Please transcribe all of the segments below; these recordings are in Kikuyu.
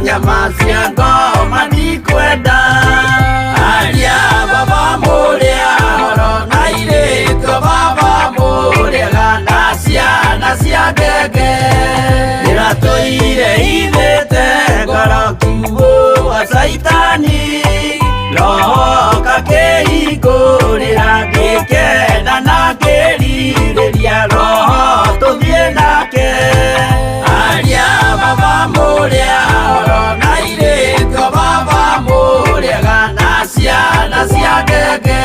Nyama cia ngoma ndikwenda. Aria baba mũrĩa horo na irĩtwo baba mũrĩega na ciana cia ngenge. Ndĩratũire ithĩte ngoro kiugũ wa caitani roho kakĩhingũrĩra ngĩkena na ngĩrirĩria roho tũthiĩ nake. Aria baba mũrĩa horo na irĩtwo baba mũrĩega na ciana cia ngenge.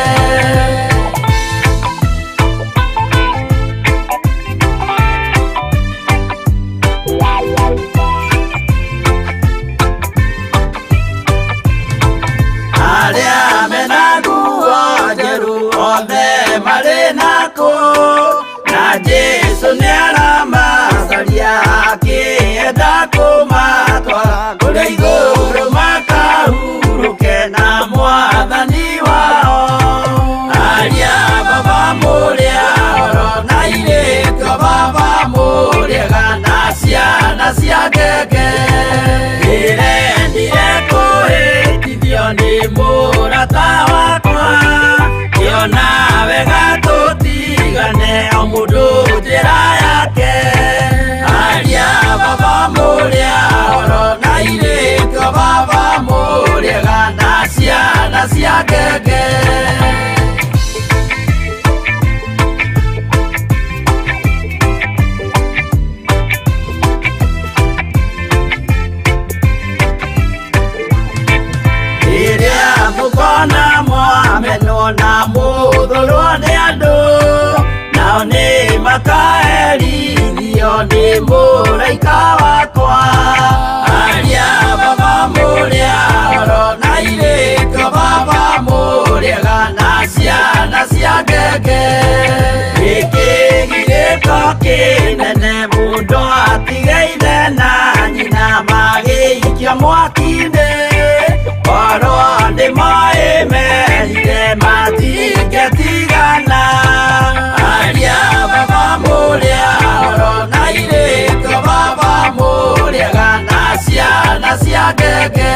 Arĩa mena nguo njerũ othe marĩ nakũ na Jesũ nĩaramacaria akĩenda kũmatwara kũrĩa igũrũ makahurũke na mwathani wao. Aria baba mũrĩa horo na irĩtwo baba mũrĩega na ciana cia ngenge. Ndĩrendire kũhĩtithio nĩ mũrata wakwa ngĩona wega tũtigane o mũndũ njĩra yake. Aria baba mũrĩa horo na irĩtwo baba mũrĩega na ciana cia ngenge. Rĩrĩa mũkona mwamenwo na mũthũrwo nĩ andũ nao nĩ makaherithio nĩ mũraika wakwa. Aria baba mũrĩa horo na irĩtwo baba mũrĩega na ciana cia ngenge. Gĩkĩgirĩko kĩnene mũndũ atige ithe na nyina magĩikio mwaki-inĩ korwo nĩ moĩ merire matingĩtigana. Aria baba mũrĩa horo na irĩtwo baba mũrĩega na ciana cia ngenge.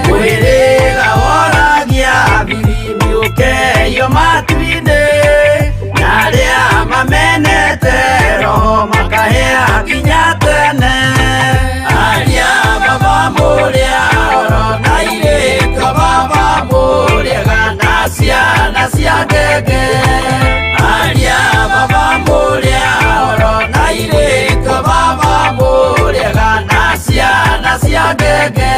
Mwĩrĩga woragia bibi ũkeio matu-inĩ na arĩa mamenete roho makahĩa nginya tene. Aria baba mũrĩa horo na irĩtwo baba mũrĩega na ciana cia ngenge. Aria baba mũrĩa horo na irĩtwo baba mũrĩega na ciana cia ngenge.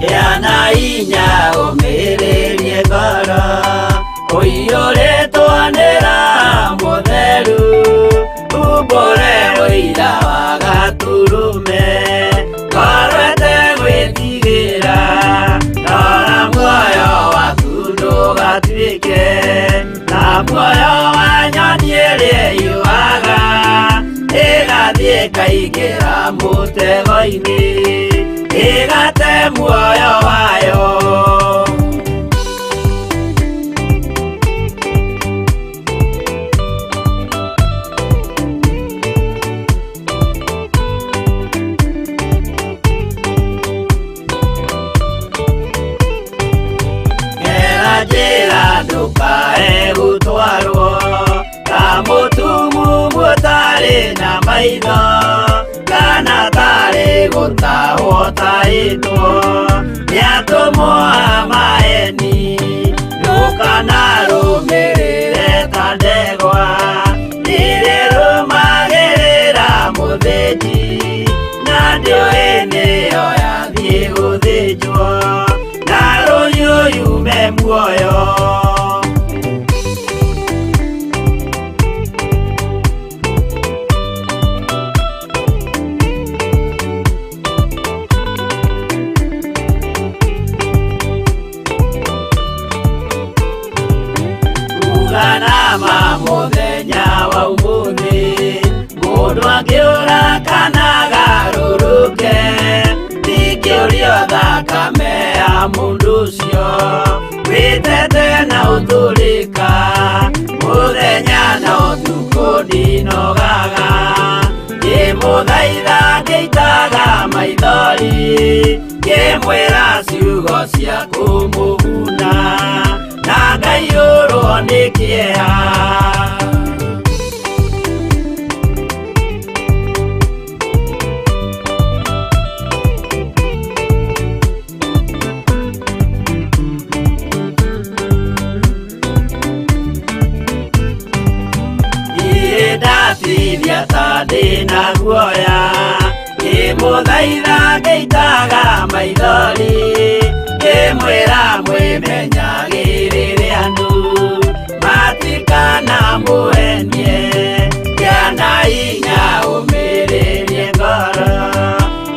Gĩa na hinya ũmĩrĩrie ngoro ũiyũrĩtwo nĩ Roho Mũtheru umbũre ũira wa Gatũrũme ngoro ĩtegwĩtigĩra rora muoyo waku ndũgatuĩke ta muoyo wa nyoni ĩrĩa yũaga ĩgathiĩ ĩkaingĩra mũtego-inĩ ĩgate muoyo wayo. Gera njĩra ndũkae gũtwarwo ta mũtumumu ũtarĩ na maitho kana tarĩ gũtahwo tahĩtwo nĩ atũmwo a maeni ndũkanarũmĩrĩre ta ndegwa ĩrĩrũmagĩrĩra mũthĩnji na ndĩũĩ nĩyo yathiĩ gũthĩnjwo na rũhiũ yume muoyo. ũcio wĩtete na ũtũrĩka mũthenya na ũtukũ ndinogaga ngĩmũthaitha ngĩitaga maithori ngĩmwĩra ciugo cia kũmũguna na ngaiyũrwo nĩ kĩeha. Ndatirĩa ta ndĩna guoya ngĩmũthaitha ngĩitaga maithori ngĩmwĩra mwĩmenyagĩrĩre andũ matikana mũhenie kĩana inya ũmĩrĩrie ngoro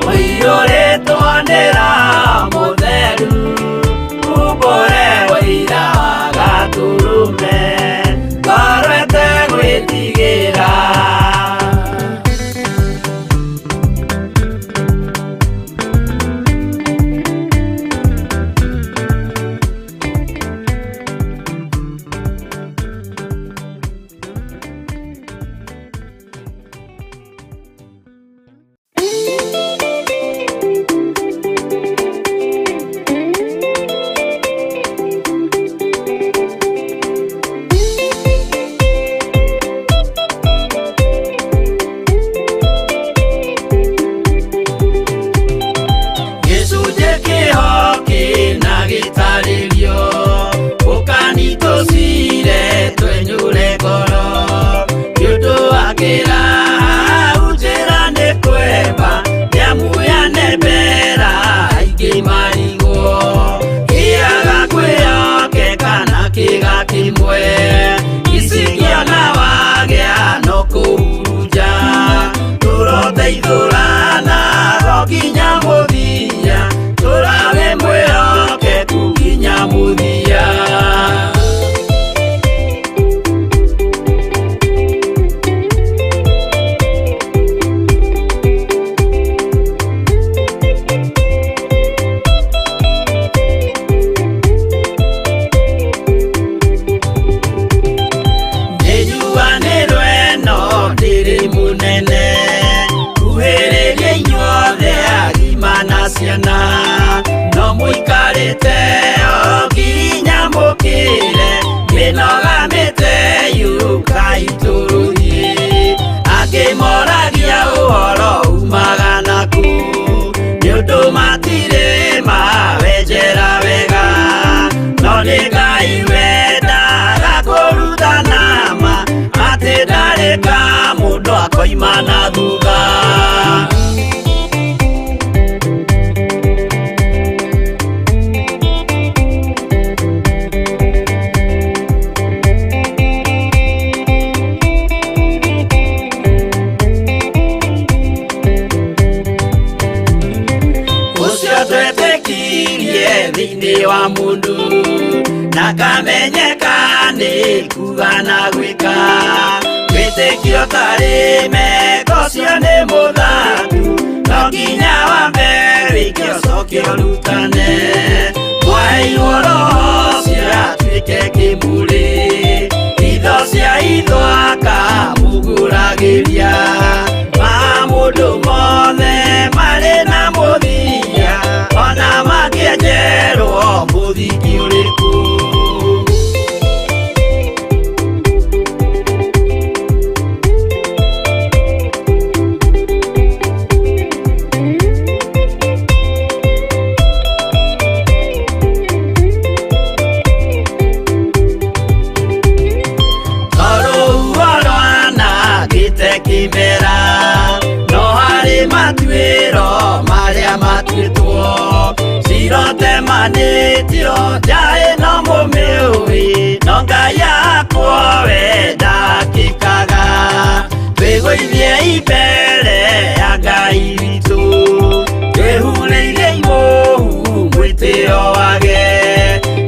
ũiyũrĩtwo nĩ Roho Mũtheru umbũre ũira wa Gatũrũme ngoro ĩtegwĩtigĩra. Gĩcunjĩ kĩho kĩna gĩtarĩrio ũkani tũcire twenyũre ngoro nĩ ũndũ wa kĩraha njĩra nĩ kwemba nĩamu yanembera aingĩ marigwo kĩaga kwĩyokeka na kĩga kĩmwe icikĩona wagĩa no kũhurunja tũroteithũrana go nginya mũthia tũrawe mwĩhokeku nginya mũthia. Nĩnjuanĩrwo ĩno ndĩrĩ mũnene kuhĩrĩria inyuothe agima na ciana no mũikarĩte o nginya mũkĩre mĩnoga mĩte yũkai tũrũthiĩ angĩ moragia ũhoro umaga nakũ nĩ ũndũ matirĩ mawenjera wega no nĩ Ngai wendaga kũrutana ma atĩ ndarĩ ka mũndũ akoima na thutha. Ũcio twetĩkirie thĩinĩ wa mũndũ na kamenyeka nĩ kuga na gwĩka wĩtĩkio tarĩ meko ũcio nĩ mũthangu no nginya wambe wĩke ũcoke ũrutane mwaheirwo Roho ũcio atuĩke kĩmũrĩ itho cia itho akamũgũragĩria ma mũndũ mothe marĩ na mũthia ona mangĩenjerwo mũthingi ũrĩkũ. Tondũ rwanangĩte kĩmera no harĩ matuĩro marĩa matuĩtwo cirotemanĩtio nja ĩno mũmĩũĩ no Ngai akwo we ndakĩkaga twĩgũithie mbere ya Ngai witũ twĩhurĩire imũhu mwĩtĩo wage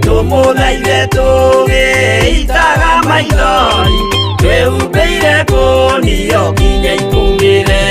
tũmũthaithe tũgĩitaga maithori twĩhumbĩire kũnio nginya ikũmĩre.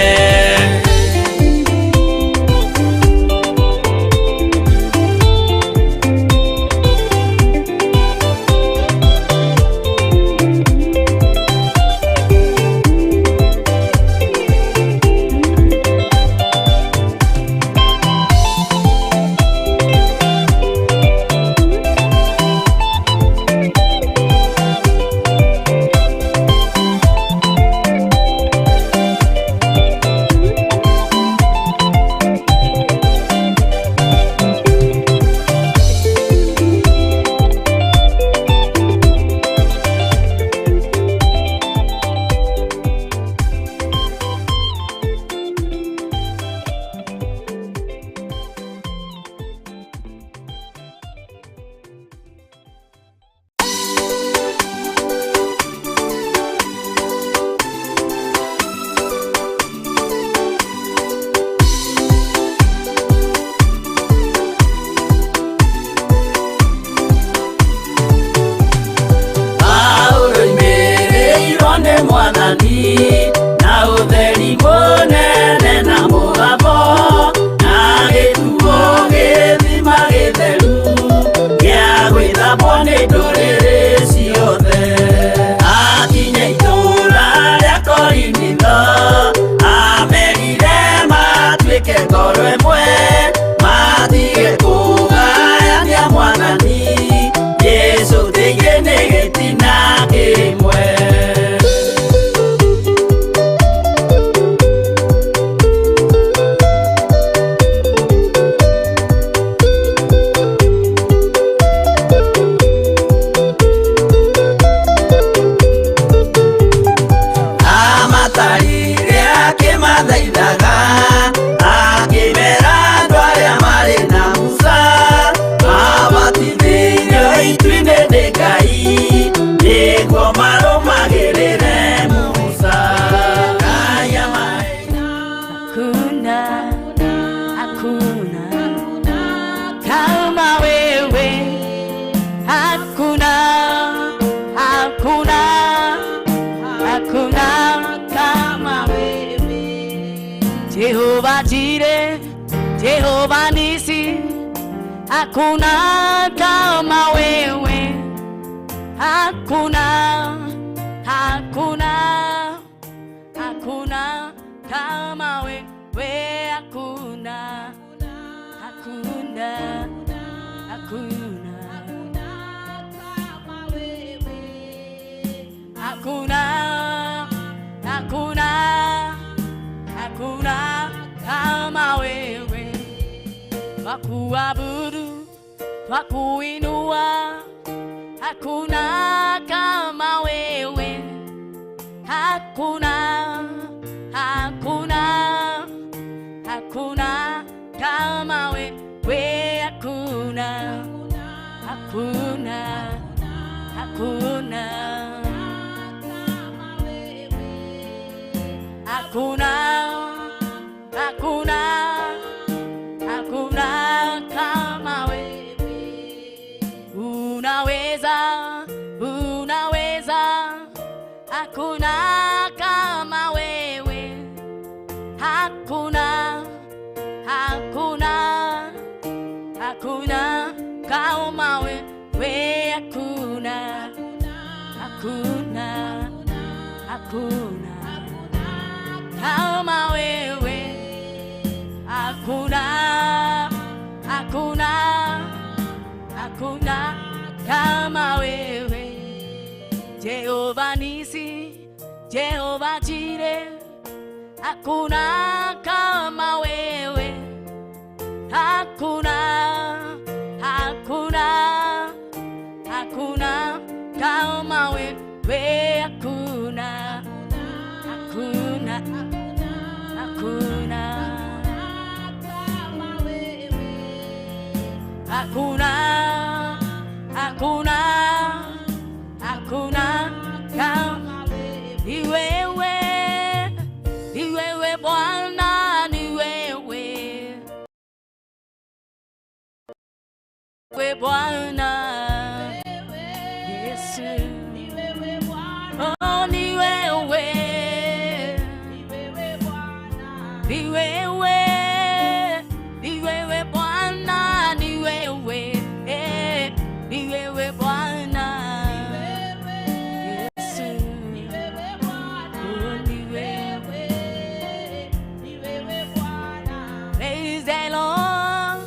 Jehova Nisi, hakuna kama wewe, hakuna, hakuna, hakuna kama wewe, hakuna, hakuna, hakuna, hakuna, hakuna, hakuna kama wewe. Wakuabudu, wakuinua, hakuna kama wewe, hakuna, hakuna, hakuna kama wewe, hakuna, hakuna, hakuna, hakuna, hakuna, hakuna kama wewe. Unaweza, unaweza, hakuna kama wewe, hakuna, hakuna, hakuna kama wewe, hakuna, hakuna, hakuna kama wewe, hakuna, hakuna, hakuna kama wewe. Jehova Nisi, Jehova Jireh, hakuna kama wewe, hakuna, hakuna, hakuna kama wewe, hakuna, hakuna, hakuna, hakuna, hakuna, hakuna kama ni wewe, ni wewe Bwana, ni wewe, we Bwana Yesu, oh ni wewe, ni wewe, ni wewe Bwana, ni wewe, eh, ni wewe Bwana Yesu, oh ni wewe. Praise the Lord,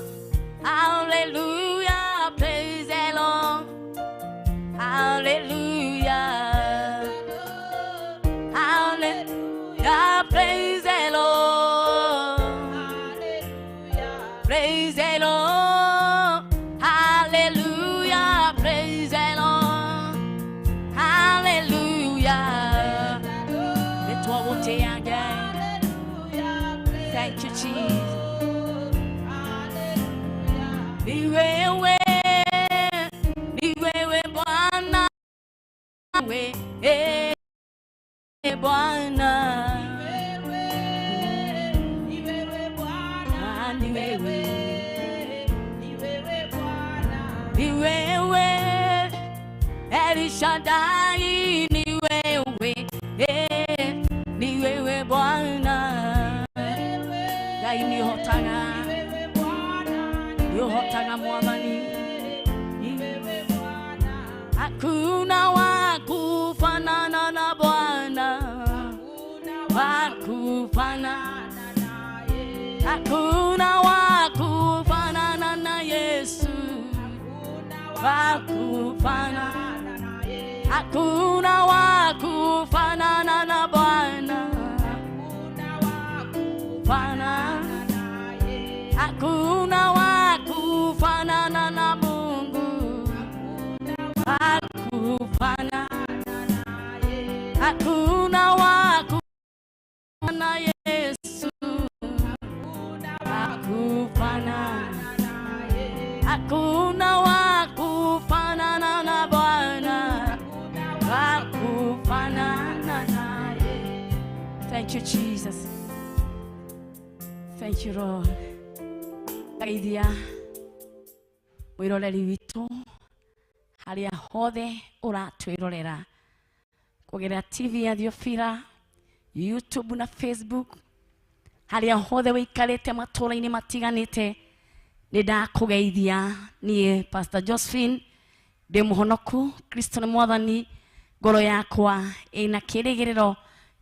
hallelujah, praise the Lord, hallelujah, hallelujah, praise the Lord, praise the Lord, hallelujah, praise the Lord, hallelujah. Nĩtwagũtĩa Ngai. Thank you, Jesus. Ni wewe, ni wewe Bwana, we, eh, Bwana. Ah, ni wewe, ni wewe, El Shaddai, ni wewe, eh, ni wewe Bwana. Ngai nĩũhotaga, nĩũhotaga Mwathani. Hakuna wa kufanana na Bwana, wa kufanana, hakuna wa kufanana na Yesu, wa kufanana, hakuna wa kufanana na Bwana, fanana, hakuna wa kufanana na Mungu, wa kufanana, hakuna wa kufanana na Yesu, wa kufanana, hakuna wa kufanana na Bwana, wa kufanana naye. Thank you, Jesus. Thank you, Lord. Geithia mwiroreri witũ harĩa hothe ũratwĩrorera kũgerera TV ya Thiofira, YouTube na Facebook. Harĩa hothe wĩikarĩte matũũra-inĩ matiganĩte, nĩ ndakũgeithia. Niĩ Pastor Josephine ndĩ mũhonoku, Kristo nĩ mwathani, ngoro yakwa ĩna kĩrĩgĩrĩro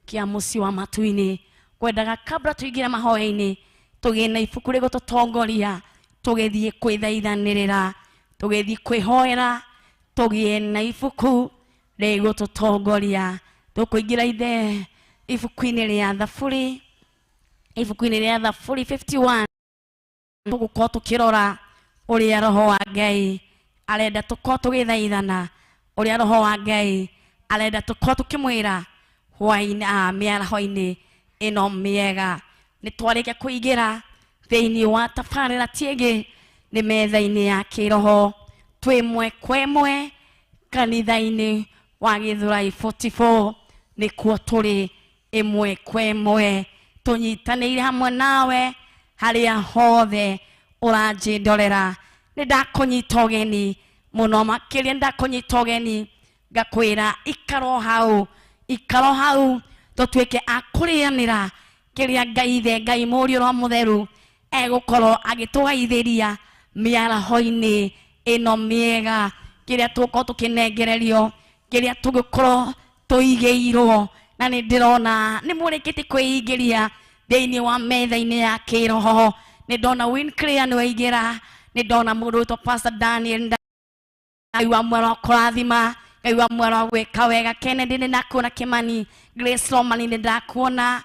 kĩa mũciĩ wa matu-inĩ. Kwendaga kabla tũingĩre mahoya-inĩ tũgĩe na ibuku rĩgũtũtongoria, tũgĩthiĩ kwĩthaithanĩrĩra, tũgĩthiĩ kwĩhoera, tũgĩe na ibuku rĩgũtũtongoria. Tũkũingĩra ithe ibuku-inĩ rĩa Thaburi, ibuku-inĩ rĩa Thaburi 51, tũgũkorwo tũkĩrora ũrĩa Roho wa Ngai arenda tũkorwo tũgĩthaithana, ũrĩa Roho wa Ngai arenda tũkorwo tũkĩmwĩra hwaĩ-inĩ, mĩaraho-inĩ ĩno mĩega. Nĩ twarĩkia kũingĩra thĩinĩ wa tabarĩra tiĩngĩ, nĩ metha-inĩ ya kĩroho, twĩ ĩmwe kwa ĩmwe kanitha-inĩ wa Gĩthũrai 44, nĩkuo tũrĩ ĩmwe kwa ĩmwe, tũnyitanĩire hamwe nawe harĩa hothe ũranjĩndorera. Nĩ ndakũnyita ũgeni mũno makĩria, nĩ ndakũnyita ũgeni ngakwĩra ikaro hau, ikaro hau, tũtuĩke a kũrĩanĩra kĩrĩa Ngai Ithe, Ngai Mũriũ, Roho Mũtheru egũkorwo agĩtũgaithĩria mĩaraho-inĩ ĩno mĩega, kĩrĩa tũgũkorwo tũkĩnengererio, kĩrĩa tũgũkorwo tũigĩirwo. Na nĩ ndĩrona nĩ mũrĩkĩtie kwĩingĩria thĩinĩ wa metha-inĩ ya kĩroho. Nĩ ndona Winclear nĩ waingĩra, nĩ ndona mũndũ wĩtwo Pastor Daniel, Ngai wa mwera kũrathima, Ngai wa mwera gwĩka wega. Kennedy nĩ ndakuona, Kimani Grace Romani nĩ ndakuona,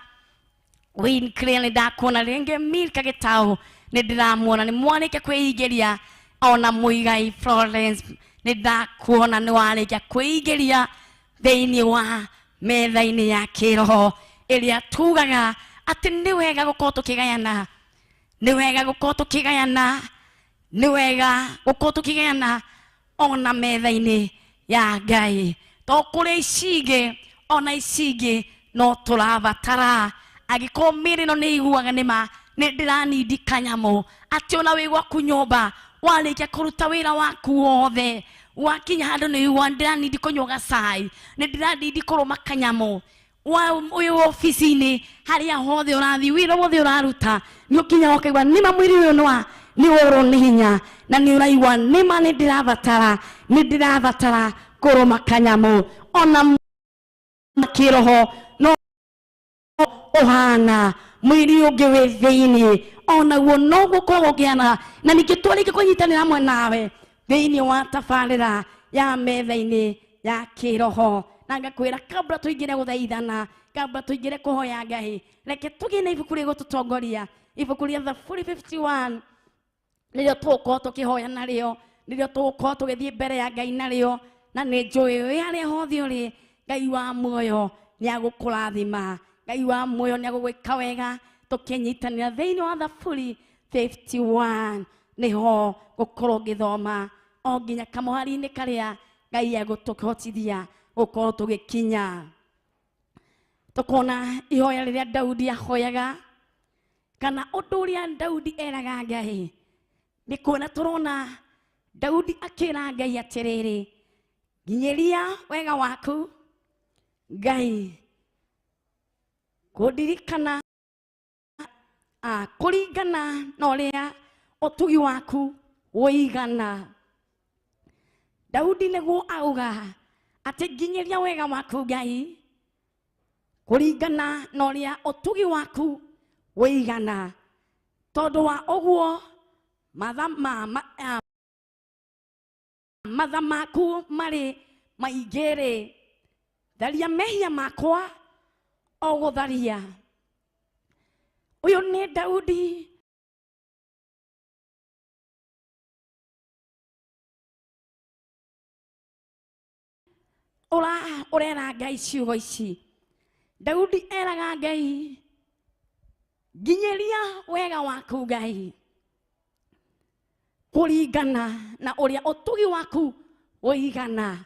Winclear nĩ ndakuona rĩngĩ, Milka Gĩtaũ nĩ ndĩramuona, nĩ mwarĩkia kwĩingĩria. Ona Mũigai Florence nĩ ndakuona, nĩ warĩkia kwĩingĩria thĩinĩ wa metha-inĩ ya kĩroho ĩrĩa tugaga atĩ nĩ wega gũkorwo tũkĩgayana, nĩ wega gũkorwo tũkĩgayana, nĩ wega gũkorwo tũkĩgayana ona metha-inĩ ya Ngai, to kũrĩa ici ingĩ, ona ici ingĩ no tũrabatara. Angĩkorwo mĩĩrĩ ĩno nĩ iguaga nĩma nĩ ndĩranindi kanyamũ, atĩ ona wĩ gwaku nyũmba warĩkia kũruta wĩra waku wothe, wakinya handũ nĩ ũiguaga ndĩranindi kũnyua gacai, nĩ ndĩranindi kũrũma kanyamũ, wĩ obici-inĩ, harĩa hothe ũrathiĩ, wĩra wothe ũraruta, nĩ ũkinyaga ũkaigua nĩma mwĩrĩ ũyũ nĩ worwo nĩ hinya, na nĩ ũraigua nĩma nĩ ndĩrabatara, nĩ ndĩrabatara kũrũma kanyamũ. Ona kĩroho no ũhana mwĩrĩ ũngĩ wĩ thĩinĩ, onaguo noguo ũkoragwo ũkĩhana. Na ningĩ twarĩkia kũnyitanĩra hamwe nawe thĩinĩ wa tabarĩra ya metha-inĩ ya kĩroho, na ngakwĩra kabla tũingĩre gũthaithana, kabla tũingĩre kũhoya Ngai, reke tũgĩe na ibuku rĩgũtũtongoria, ibuku rĩa Thaburi 51, nĩrĩo tũgũkorwo tũkĩhoya narĩo, nĩrĩo tũgũkorwo tũgĩthiĩ mbere ya Ngai narĩo. Na nĩ njũĩ wĩ harĩa hothe ũrĩ, Ngai wa muoyo nĩ agũkũrathima, Ngai wa muoyo nĩ agũgwĩka wega. Tũkĩnyitanĩra thĩinĩ wa Thaburi 51, nĩho gũkorwo ngĩthoma o nginya kamũhari-inĩ karĩa Ngai egũtũhotithia gũkorwo tũgĩkinya. Tũkona ihoya rĩrĩa Daudi ahoyaga, kana ũndũ ũrĩa Daudi eraga Ngai. Nĩ kuona tũrona Daudi akĩra Ngai atĩrĩrĩ, nginyĩria wega waku Ngai, kũndirikana kũringana na ũrĩa ũtugi waku ũigana. Daudi nĩguo auga atĩ nginyĩria wega waku Ngai, kũringana na ũrĩa ũtugi waku ũigana. Tondũ wa ũguo matha maku marĩ maingĩ-rĩ, tharia mehia makwa o gũtharia. Ũyũ nĩ Daudi ũrera Ngai ciugo ici. Daudi eraga Ngai, nginyĩria wega waku Ngai, kũringana na ũrĩa ũtugi waku ũigana.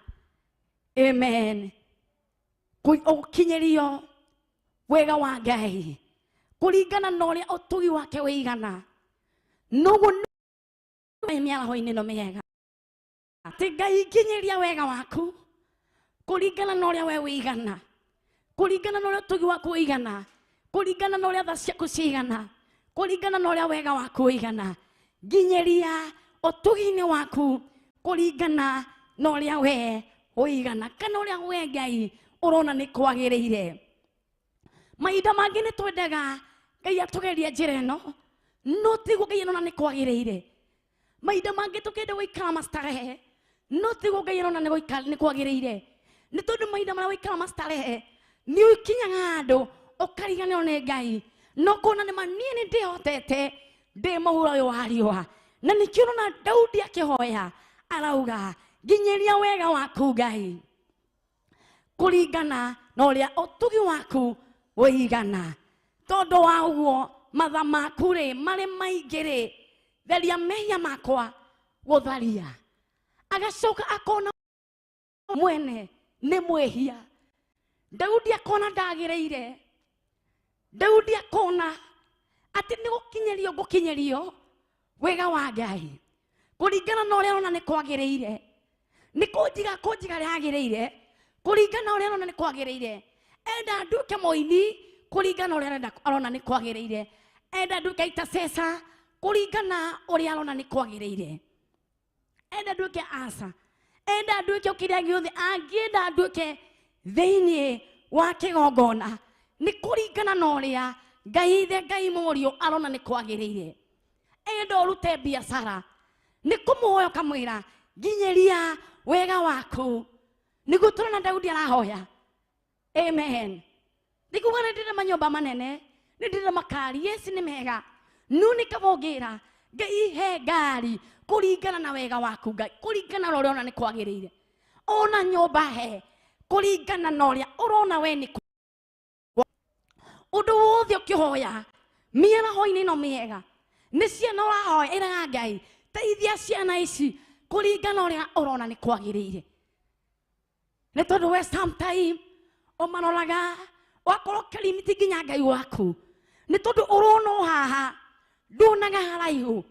Amen. Ũkinyĩrio wega wa Ngai kũringana na ũrĩa ũtugi wake ũigana. Noguo nĩ mĩaraho-inĩ ĩno mĩega, atĩ Ngai nginyĩria wega waku kũringana na ũrĩa we ũigana, kũringana na ũrĩa ũtugi waku ũigana, Kũringana na ũrĩa tha ciaku cigana, kũringana na ũrĩa wega waku ũigana, nginyĩria ũtugi-inĩ waku kũringana na ũrĩa we ũigana, kana ũrĩa we Ngai ũrona nĩ kwagĩrĩire. Mahinda mangĩ nĩ twendaga Ngai atũgerie njĩra ĩno, no tiguo Ngai arona nĩ kwagĩrĩire. Mahinda mangĩ tũkĩenda gũikara mastarehe, no tiguo Ngai arona nĩ kwagĩrĩire. Nĩ tondũ mahinda marĩa waikara mastarehe nĩ ũkinyaga handũ ũkariganĩrwo nĩ Ngai, no kuona nĩ ma niĩ nĩ ndĩhotete ndĩ mũhuro ũyũ wa riũa. Na nĩkĩo ũrona Daudi akĩhoya arauga nginyĩria wega waku Ngai kũringana na ũrĩa ũtugi waku ũigana. Tondũ wa ũguo matha maku rĩ marĩ maingĩ rĩ, theria mehia makwa gũtharia. Agacoka akona mwene nĩ mwĩhia. Daudi akona ndagĩrĩire. Daudi akona atĩ nĩ gũkinyĩrio ngũkinyĩrio wega wa Ngai kũringana na ũrĩa arona nĩ kwagĩrĩire, nĩ kũnjiga kũnjiga yagĩrĩire kũringana na ũrĩa arona nĩ kwagĩrĩire. Enda nduĩke mũini kũringana na ũrĩa arona nĩ kwagĩrĩire, enda nduĩke intercessor kũringana ũrĩa arona nĩ kwagĩrĩire, enda nduĩke asa, enda nduĩke kĩrĩa gĩothe angĩenda nduĩke thĩinĩ wa kĩgongona nĩ kũringana na ũrĩa Ngai Ithe Ngai Mũriũ arona nĩ kwagĩrĩire. Enda ũrute biacara nĩ kũmũhoya ũkamwĩra nginyĩria wega waku, nĩguo tũrona Daudi arahoya. Amen. Nĩkuga nĩ ndĩrĩ manyũmba manene, nĩ ndĩrĩ makari, yes nĩ mega, no nĩ kaba ũngĩra Ngai he ngari kũringana na wega waku Ngai, kũringana na ũrĩa ũrona nĩ kwagĩrĩire. Ona nyũmba he kũringana na ũrĩa ũrona we nĩ ũndũ wothe ũkĩhoya mĩaraho-inĩ ĩno mĩega nĩ ciana ũrahoya, ĩraga Ngai teithia ciana ici kũringana ũrĩa ũrona nĩ kwagĩrĩire. Nĩ tondũ we sometime ũmaroraga wakorwo ũkĩrimiti nginya Ngai waku, nĩ tondũ ũrona o haha nduonaga haraihu.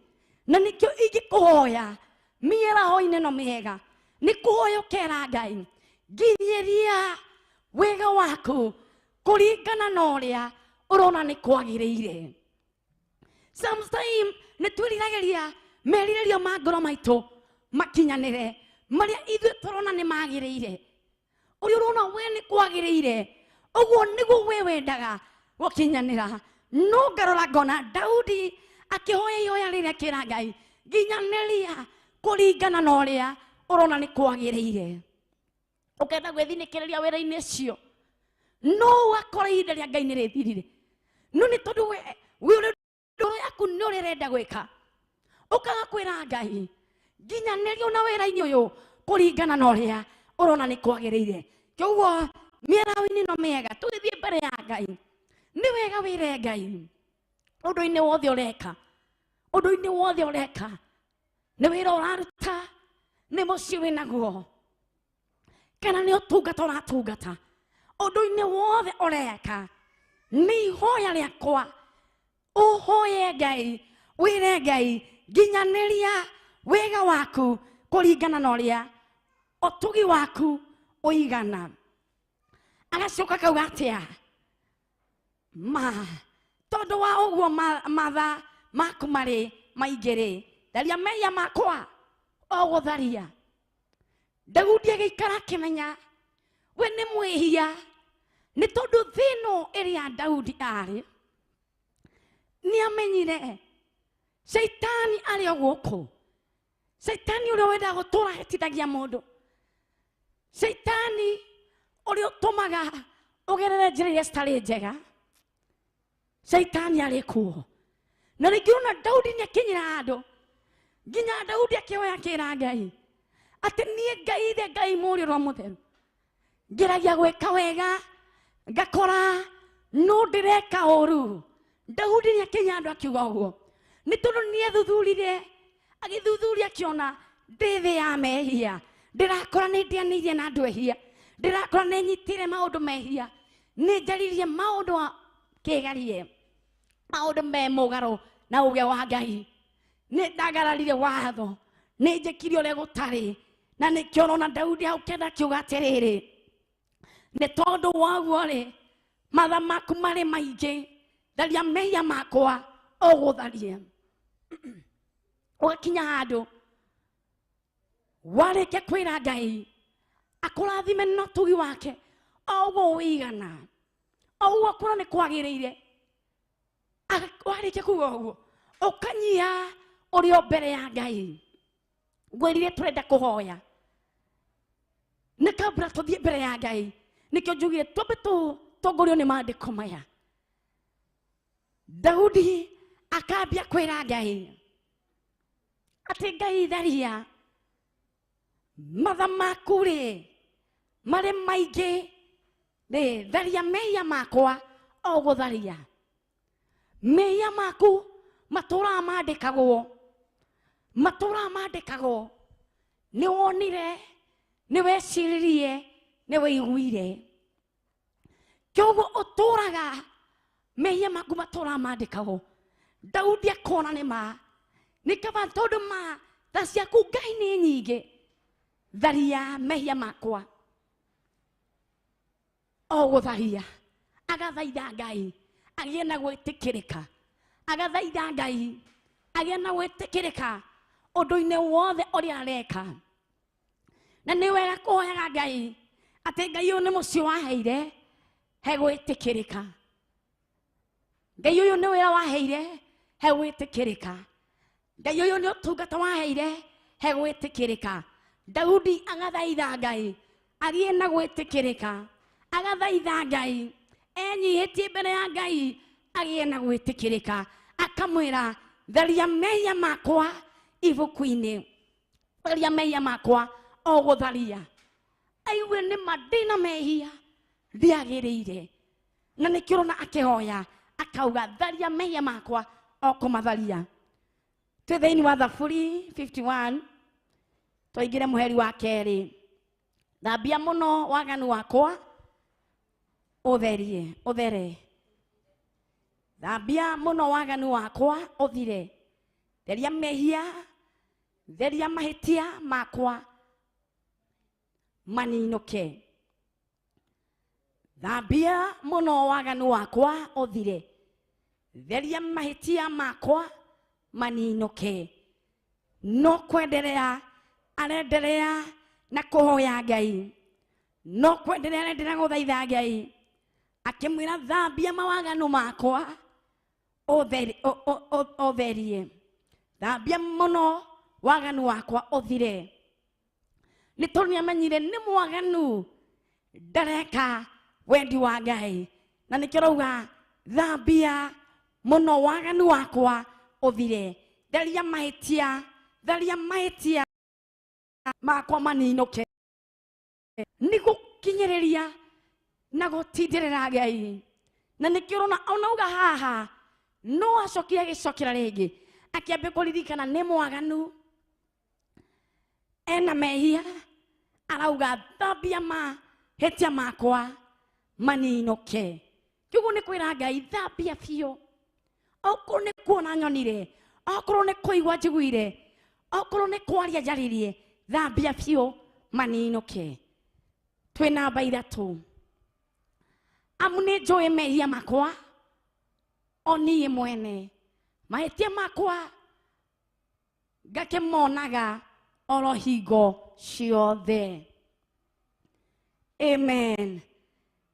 Na nĩkĩo ingĩkũhoya mĩaraho-inĩ ĩno mĩega nĩ kũhoya ũkera Ngai nginyĩria wega waku kũringana na ũrĩa ũrona nĩ kwagĩrĩire. Sometime nĩ twĩriragĩria merirĩrio ma ngoro maitũ makinyanĩre marĩa ithuĩ tũrona nĩ magĩrĩire. Ũrĩa ũrona we nĩ kwagĩrĩire ũguo nĩguo we wendaga gũkinyanĩra. No ngarora ngona Daudi akĩhoya ihoya rĩrĩa akĩra Ngai nginyanĩria kũringana na ũrĩa ũrona nĩ kwagĩrĩire. Ũkenda gwĩthinĩkĩrĩria wĩra-inĩ ũcio, no ũgakora ihinda rĩa Ngai nĩ rĩthirire. No nĩ tondũ we ũrĩa ngoro yaku nĩ ũrĩa ĩrenda gwĩka, ũkaga kwĩra Ngai nginyanĩrio na wĩra-inĩ ũyũ kũringana na ũrĩa ũrona nĩ kwagĩrĩire. Kĩoguo mĩaraho-inĩ ĩno mĩega tũgĩthiĩ mbere ya Ngai nĩ wega wĩre Ngai ũndũ-inĩ wothe ũreka, ũndũ-inĩ wothe ũreka, nĩ wĩra ũraruta, nĩ mũciĩ wĩnaguo, kana nĩ ũtungata ũratungata, ũndũ-inĩ wothe ũreka nĩ ihoya rĩakwa ũhoye Ngai wĩre Ngai nginyanĩria wega waku kũringana na ũrĩa ũtugi waku ũigana. Agacoka kauga atĩa? Ma tondũ wa ũguo matha maku marĩ maingĩ rĩ, tharia mehia makwa o gũtharia. Daudi agĩikara akĩmenya we nĩ mwĩhia, nĩ tondũ thĩ ĩno ĩrĩa Daudi arĩ nĩ amenyire Shaitani arĩ o gũkũ. Shaitani ũrĩa wendaga gũtũra ahĩtithagia mũndũ, Shaitani ũrĩa ũtũmaga ũgerere njĩra iria citarĩ njega, Shaitani arĩ kuo. Na rĩngĩ ona Daudi nĩ akinyĩra handũ nginya Daudi akĩhoya akĩra Ngai atĩ niĩ Ngai Ithe Ngai Mũriũ Roho Mũtheru ngeragia gwĩka wega ngakora no ndĩreka ũru. Daudi nĩ akinya handũ akiuga ũguo nĩ tondũ nĩ ethuthurire, agĩthuthuria akĩona ndĩ thĩ ya mehia, ndĩrakora nĩ ndĩanĩirie na andũ ehia, ndĩrakora nĩ nyitire maũndũ mehia, nĩ njaririe maũndũ kĩgarie, maũndũ me mũgarũ na uge wa Ngai, nĩ ndagararire watho, nĩ njĩkire ũrĩa gũtarĩ. Na nĩkĩo ũrona Daudi hau kenda akiuga atĩrĩrĩ, nĩ tondũ wa ũguo rĩ, matha maku marĩ maingĩ, Tharia mehia makwa o gũtharia. Ũgakinya handũ warĩkia kwĩra Ngai akũrathime na ũtugi wake o ũguo wĩigana, o ũguo kũrona nĩ kwagĩrĩire. Warĩkia kuga ũguo ũkanyia ũrĩ o mbere ya Ngai. Ngwĩrire tũrenda kũhoya nĩ kabla tũthiĩ mbere ya Ngai, nĩkĩo njugire twambe tũtongorio nĩ maandĩko maya. Daudi akambia kwĩra Ngai atĩ Ngai tharia matha maku rĩ marĩ maingĩ rĩ, tharia mehia makwa o gũtharia. Mehia maku matũraga mandĩkagwo, matũraga mandĩkagwo. Nĩ wonire, nĩ weciririe, nĩ wĩiguire. Kĩoguo ũtũraga mehia maku matũraga mandĩkagwo. Daudi akona nĩ ma, nĩ kaba tondũ ma tha ciaku Ngai nĩ nyingĩ, tharia mehia makwa o gũtharia. Agathaitha Ngai agĩe na gwĩtĩkĩrĩka, agathaitha Ngai agĩe na gwĩtĩkĩrĩka ũndũ-inĩ wothe ũrĩa areka. Na nĩ wega kũhoyaga Ngai atĩ Ngai ũyũ nĩ mũciĩ waheire he gwĩtĩkĩrĩka, Ngai ũyũ nĩ wĩra waheire he gwĩtĩkĩrĩka, Ngai ũyũ nĩ ũtungata waheire he gwĩtĩkĩrĩka. Daudi agathaitha Ngai agĩe na gwĩtĩkĩrĩka, agathaitha Ngai enyihĩtie mbere ya Ngai agĩe na gwĩtĩkĩrĩka, akamwĩra tharia mehia makwa ibuku-inĩ, tharia mehia makwa o gũtharia. Aigue nĩ ma ndĩna mehia ndiagĩrĩire, na nĩkĩo ũrona akĩhoya akauga tharia mehia makwa o kũmatharia. Twĩ thĩinĩ wa Thaburi 51 twaingĩre mũheri wa kerĩ. Thambia mũno waganu wakwa ũtherie, ũthere. Thambia mũno waganu wakwa ũthire, theria mehia, theria mahĩtia makwa maninũke. Thambia mũno waganu wakwa ũthire, theria mahĩtia makwa maninũke. No kwenderea arenderea na kũhoya Ngai, no kwenderea arenderea gũthaitha Ngai akĩmwĩra thambia mawaganu makwa ũtherie, thambia mũno waganu wakwa ũthire. Nĩ tondũ nĩamenyire nĩ mwaganu ndareka wendi wa Ngai, na nĩkĩo arauga thambia mũno waganu wakwa ũthire, theria mahĩtia, theria mahĩtia makwa maninũke. Nĩ gũkinyĩrĩria na gũtindĩrĩra Ngai, na nĩkĩo ũrona ona uga haha no acokire agĩcokera rĩngĩ akĩambia kũririkana nĩ mwaganu ena mehia, arauga thambia mahĩtia makwa maninũke. Kĩoguo nĩ kwĩra Ngai thambia biũ, okorwo nĩ kuona nyonire, okorwo nĩ kũigua njiguire, okorwo nĩ kwaria njaririe, thambia biũ maninũke. Twĩ namba ithatũ. Amu nĩ njũĩ mehia makwa o niĩ mwene, mahĩtia makwa ngakĩmonaga oro hingo ciothe. Amen.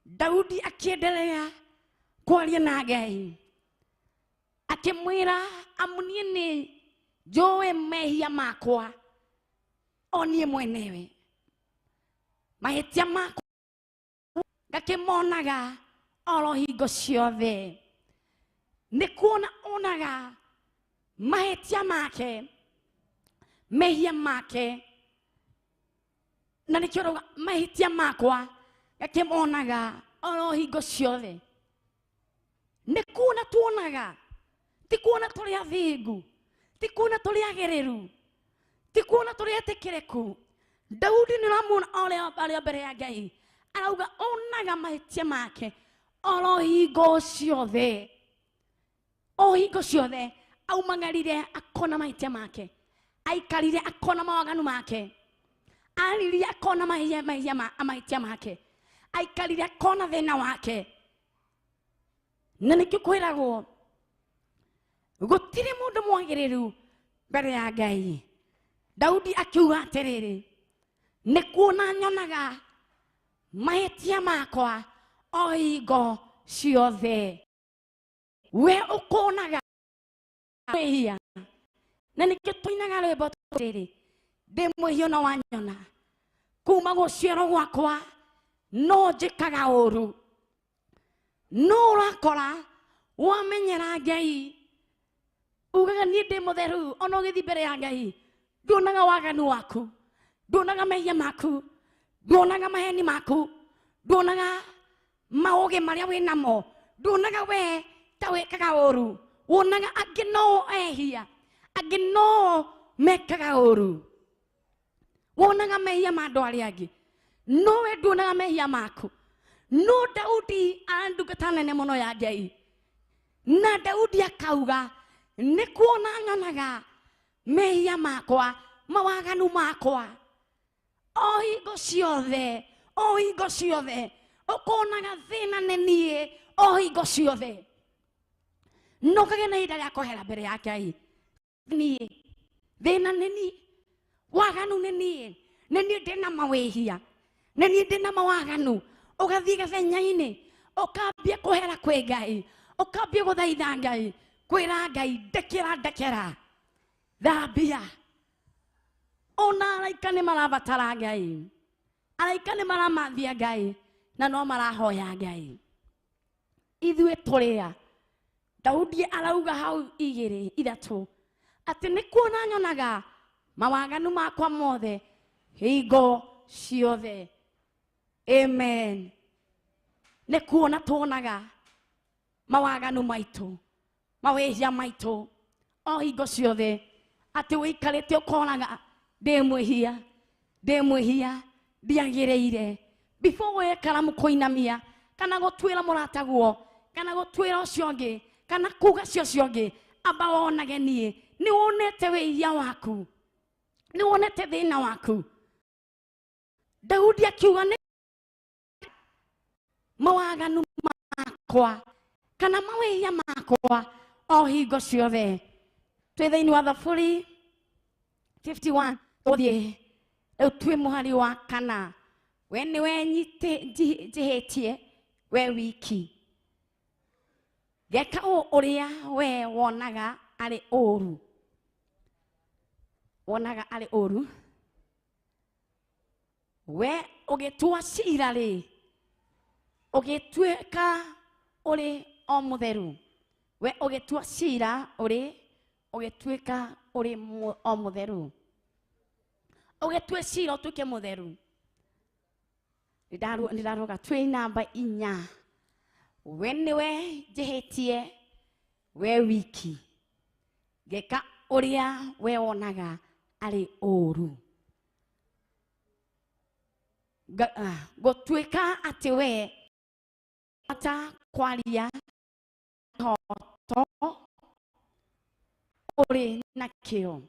Daudi akĩenderea kwaria na Ngai akĩmwĩra amu niĩ nĩ njũĩ mehia makwa o niĩ mwenewe, mahĩtia makwa ngakĩmonaga oro hingo ciothe. Nĩ kuona onaga mahĩtia make, mehia make, na nĩkĩo arauga mahĩtia makwa ngakĩmonaga oro hingo ciothe. Nĩ kuona tuonaga, ti kuona tũrĩ athingu, ti kuona tũrĩ agĩrĩru, ti kuona tũrĩ etĩkĩrĩku. Daudi nĩ ũramuona arĩa mbere ya Ngai arauga onaga mahĩtia make oro hingo ciothe, o hingo ciothe. Aumagarire akona mahĩtia make, aikarire akona mawaganu make, aririe akona mahĩtia make, aikarire akona thĩna wake. Na nĩkĩo kwĩragwo gũtirĩ mũndũ mwagĩrĩru mbere ya Ngai. Daudi akiuga atĩrĩrĩ, nĩ kuona nyonaga mahĩtia makwa o hingo ciothe. We ũkonaga mwĩhia. Na nĩkĩo tũinaga rwĩmbo rĩrĩ, ndĩ mwĩhia no wanyona, kuma gũciarwo gwakwa no njĩkaga ũru. No ũrakora wamenyera Ngai, ugaga niĩ ndĩ mũtheru, ona ũgĩthiĩ mbere ya Ngai nduonaga waganu waku, nduonaga mehia maku, nduonaga maheni maku, nduonaga maũgĩ marĩa wĩnamo, nduonaga we ta wĩkaga ũru, wonaga angĩ no ehia, angĩ no mekaga ũru, wonaga mehia ma andũ arĩa angĩ, no we nduonaga mehia maku. No Daudi arandungata nene mũno ya Ngai, na Daudi akauga nĩ kuona nyonaga mehia makwa, mawaganu makwa o hingo ciothe, o hingo ciothe, ũkonaga thĩna nĩ niĩ o hingo ciothe. No kagĩa na ihinda rĩa kwehera mbere ya Ngai. Niĩ thĩna nĩ niĩ, waganu nĩ niĩ, nĩ niĩ ndĩna mawĩhia, nĩ niĩ ndĩna mawaganu. Ũgathiĩ gathenya-inĩ ũkambia kwehera kwĩ Ngai, ũkambia gũthaitha Ngai, kwĩra Ngai ndekera, ndekera, thambia. Ona araika nĩ marabatara Ngai, araika nĩ maramathia Ngai, na no marahoya Ngai. Ithuĩ tũrĩa Daudi arauga hau igĩrĩ ithatũ atĩ nĩ kuona nyonaga mawaganu makwa mothe hingo ciothe. Amen. Nĩ kuona tuonaga mawaganu maitũ, mawĩhia maitũ o hingo ciothe, atĩ wĩikarĩte ũkonaga ndĩ mwĩhia, ndĩ mwĩhia, ndiagĩrĩire. Before woye karamu kũinamia kana gũtuĩra mũrataguo kana gũtuĩra ũcio ũngĩ kana kuga cio ũcio ũngĩ, amba wonage niĩ nĩ wonete wĩhia waku, nĩ wonete thĩna waku. Daudi akiuga nĩ mawaganu makwa kana mawĩhia makwa o hingo ciothe. Twĩ thĩinĩ wa Thaburi 51 tũthiĩ rĩu twĩ mũhari wa kana. We nĩwe njĩhĩtie we wiki, ngeka ũrĩa we wonaga arĩ ũru, wonaga arĩ ũru. We ũgĩtua cira rĩ, ũgĩtuĩka ũrĩ o mũtheru. We ũgĩtua cira ũrĩ, ũgĩtuĩka ũrĩ o mũtheru. Ũgĩtua cira ũtuĩke mũtheru. Nĩndaruga twĩ namba 4. We nĩwe njĩhĩtie we wiki, ngeka ũrĩa we wonaga arĩ ũru. Gũtuĩka atĩ we ata kwaria kĩhooto ũrĩ nakĩo.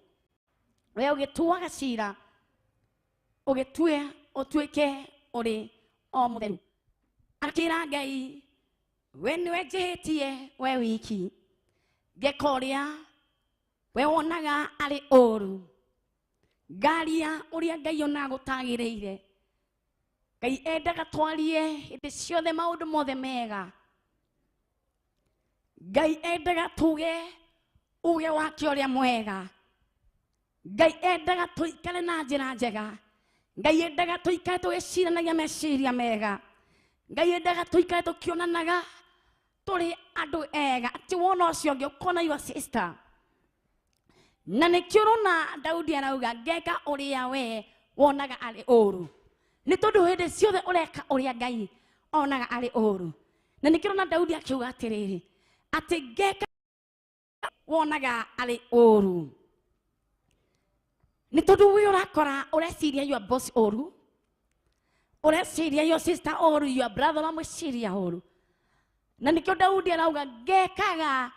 We ũgĩtuaga cira, ũgĩtue ũtuĩke ũrĩ o mũtheru. Akĩra Ngai, we nĩwe njĩhĩtie we wiki, ngeka ũrĩa we wonaga arĩ ũru, ngaria ũrĩa Ngai onaga gũtagĩrĩire. Ngai endaga twarie hĩndĩ ciothe maũndũ mothe mega. Ngai endaga tuge uge wake ũrĩa mwega. Ngai endaga tũikare na njĩra njega. Ngai endaga tũikare tũgĩciranagia meciria mega. Ngai endaga tũikare tũkĩonanaga tũrĩ andũ ega, atĩ wona ũcio ũngĩ ũkona your sister. Na nĩkĩo ũrona Daudi arauga ngeka ũrĩa we wonaga arĩ ũru, nĩ tondũ hĩndĩ ciothe ũreka ũrĩa Ngai onaga arĩ ũru. Na nĩkĩo ũrona Daudi akiuga atĩrĩrĩ, atĩ ngeka wonaga arĩ ũru, nĩ tondũ we ũrakora ũreciria your boss ũru, ũreciria your sister ũru, your brother ũramwĩciria ũru. Na nĩkĩo Daudi arauga ngekaga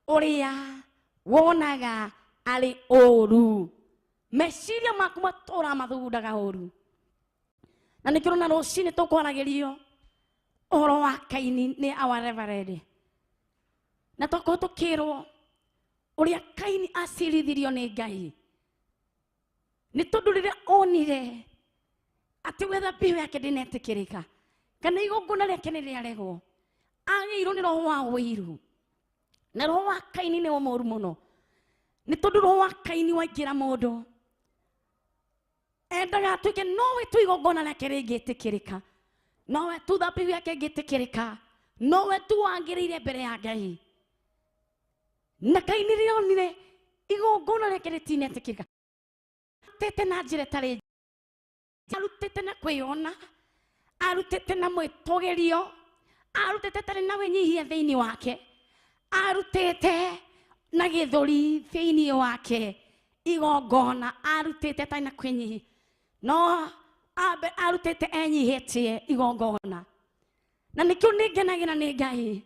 ũrĩa wonaga arĩ ũru. Meciria maku matũra mathugundaga ũru. Na nĩkĩo ũrona rũcinĩ tũkwaragĩrio ũhoro wa Kaini nĩ our reverend. Na twakorwo tũkĩrwo ũrĩa Kaini acirithirio nĩ Ngai, nĩ tondũ rĩrĩa onire atĩ we thabihu yake ndĩnetĩkĩrĩka kana igongona rĩake nĩ rĩaregwo, agĩirwo nĩ roho wa ũiru. Na roho wa Kaini nĩ mũũru mũno, nĩ tondũ roho wa Kaini waingĩra mũndũ endaga atuĩke nowe tu igongona rĩake rĩngĩtĩkĩrĩka, nowe tu thabihu yake ĩngĩtĩkĩrĩka, nowe tu wagĩrĩire mbere ya Ngai. Na Kaini rĩrĩa onire igongona rĩake rĩtinetĩkĩrĩka, arutĩte na njĩra ĩtarĩ, arutĩte na kwĩyona, arutĩte na mwĩtũgĩrio, arutĩte atarĩ na wĩnyihia thĩinĩ wake, arutĩte na gĩthũri thĩinĩ wake igongona, arutĩte atarĩ na kwĩnyihia, no ambe arutĩte enyihĩtie igongona. Na nĩkĩo nĩ ngenagĩra nĩ Ngai,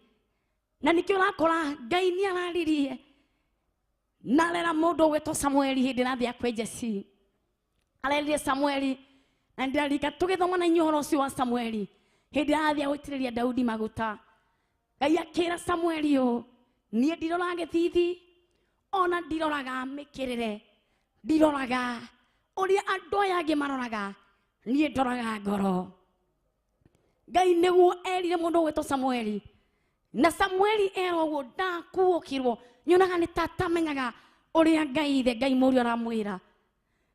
na nĩkĩo ũrakora Ngai nĩ araririe na arera mũndũ ũgwĩtwo Samueli hĩndĩ ĩrathiĩ kwĩ Jesi. Arerire Samueli, na ndĩrarika tũgĩthoma na inyuĩ ũhoro ũcio wa Samueli hĩndĩ ĩrathiĩ gũitĩrĩria Daudi maguta. Ngai akĩra Samueli ũũ, niĩ ndiroraga gĩthithi, ona ndiroraga mĩkĩrĩre, ndiroraga ũrĩa andũ aya angĩ maroraga, niĩ ndoraga ngoro. Ngai nĩguo erire mũndũ ũgwĩtwo Samueli, na Samueli erwo ũguo ndakuũkirwo, nyonaga nĩ ta atamenyaga ũrĩa Ngai ithe Ngai mũriũ aramwĩra,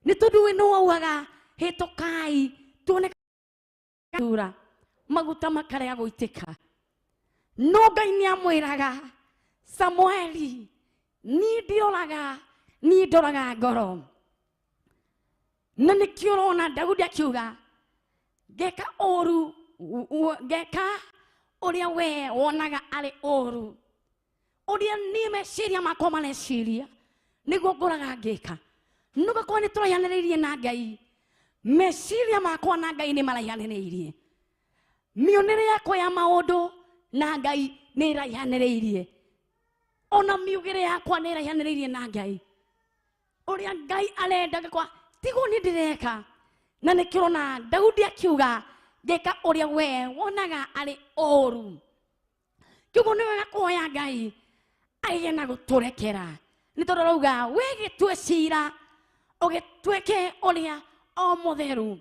nĩ tondũ we nĩwe augaga hĩtũkai tuone thura maguta makarega gũitĩka. No Ngai nĩ amwĩraga Samueli, niĩ ndiroraga, niĩ ndoraga ngoro. Na nĩkĩo ũrona Daudi akiuga ngeka ũru, ngeka ũrĩa we wonaga arĩ ũru, ũrĩa niĩ meciria makwa mareciria nĩguo ngoraga ngĩka. Nĩgũkorwo nĩ tũraihanĩrĩirie na Ngai, meciria makwa na Ngai nĩ maraihanĩrĩirie, mĩonere yakwa ya maũndũ na Ngai nĩ ĩraihanĩrĩirie, ona miugĩre yakwa nĩ ĩraihanĩrĩirie na Ngai. Ũrĩa Ngai arenda ngakwa tiguo niĩ ndĩreka. Na nĩkĩo ũrona Daudi akiuga ngeka ũrĩa we wonaga arĩ ũru. Kĩoguo nĩ wega kũhoya Ngai agĩe na gũtũrekera, nĩ tondũ arauga we gĩtue cira ũgĩtuĩke ũrĩa o mũtheru,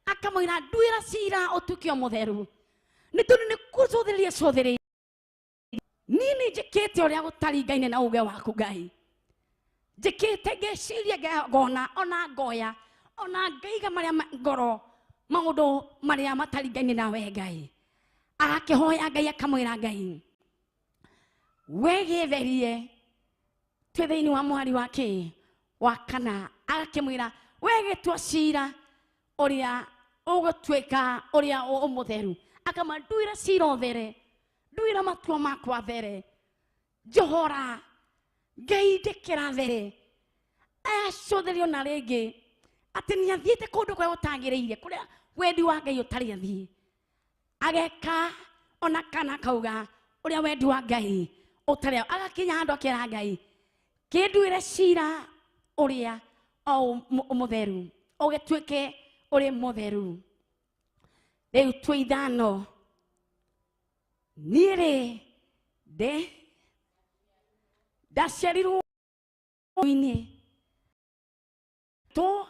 akamwĩra nduĩra cira ũtuĩke o mũtheru, nĩ tondũ nĩ kũcũthĩrĩria cũthĩrĩria. Niĩ nĩ njĩkĩte ũrĩa gũtaringaine na uge waku Ngai, njĩkĩte ngeciria ngona ona ngoya ona ngaiga marĩa ngoro maũndũ marĩa mataringaine nawe Ngai. Agakĩhoya Ngai akamwĩra Ngai we gĩtherie, twĩ thĩinĩ wa mwari wa kĩ wa kana, agakĩmwĩra we gĩtua cira ũrĩa ũgũtuĩka ũrĩa mũtheru, akamanduĩra cira ũthere, nduĩra matua makwa there, njohora Ngai ndekera there. Acũthĩrio na rĩngĩ atĩ nĩ athiĩte kũndũ kũrĩa gũtagĩrĩire, kũrĩa wendi wa Ngai ũtarĩ athiĩ, ageka ona kana akauga ũrĩa wendi wa Ngai ũtarĩ, agakinya handũ akera Ngai kĩnduĩre cira ũrĩa o mũtheru, ũgĩtuĩke ũrĩ mũtheru. Rĩu twĩ ithano, niĩ rĩ ndĩ ndaciarirwo inĩ to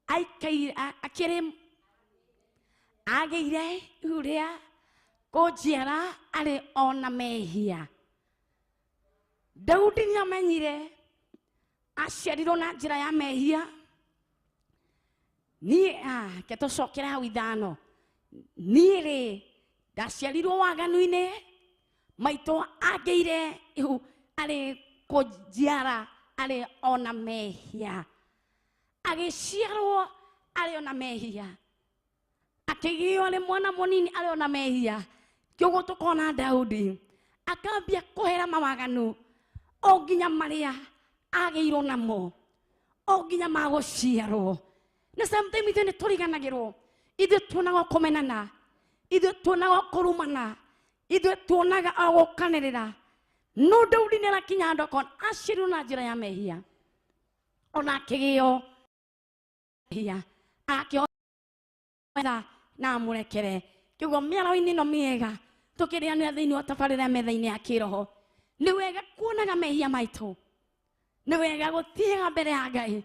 aikaire akĩrĩ agĩire ihu rĩa kũnjiara arĩ ona mehia. Daudi nĩ amenyire aciarirwo na njĩra ya mehia. Niĩ ke tũcokere hau ithano, niĩ rĩ ndaciarirwo waganu-inĩ, maitũ agĩire ihu arĩ kũnjiara arĩ ona mehia, agĩciarwo arĩ ona mehia, akĩgĩo arĩ mwana mũnini arĩ ona mehia. Kĩoguo tũkona Daudi akambia kũhera mawaganu o nginya marĩa agĩirwo namo, o nginya magũciarwo. Na sometimes ithuĩ nĩ tũriganagĩrwo, ithuĩ tuonaga o kũmenana, ithuĩ tuonaga o kũrumana, ithuĩ tuonaga o gũkanĩrĩra. No Daudi nĩ arakinya handũ akona aciarirwo na njĩra ya mehia, ona akĩgĩo mehia, akĩhoya na amũrekere. Kĩoguo mĩaraho-inĩ ĩno mĩega Tũkĩrĩanĩra thĩinĩ wa tabarĩra metha-inĩ ya kĩroho. Nĩ wega kuonaga mehia maitũ. Nĩ wega gũthiaga mbere ya Ngai.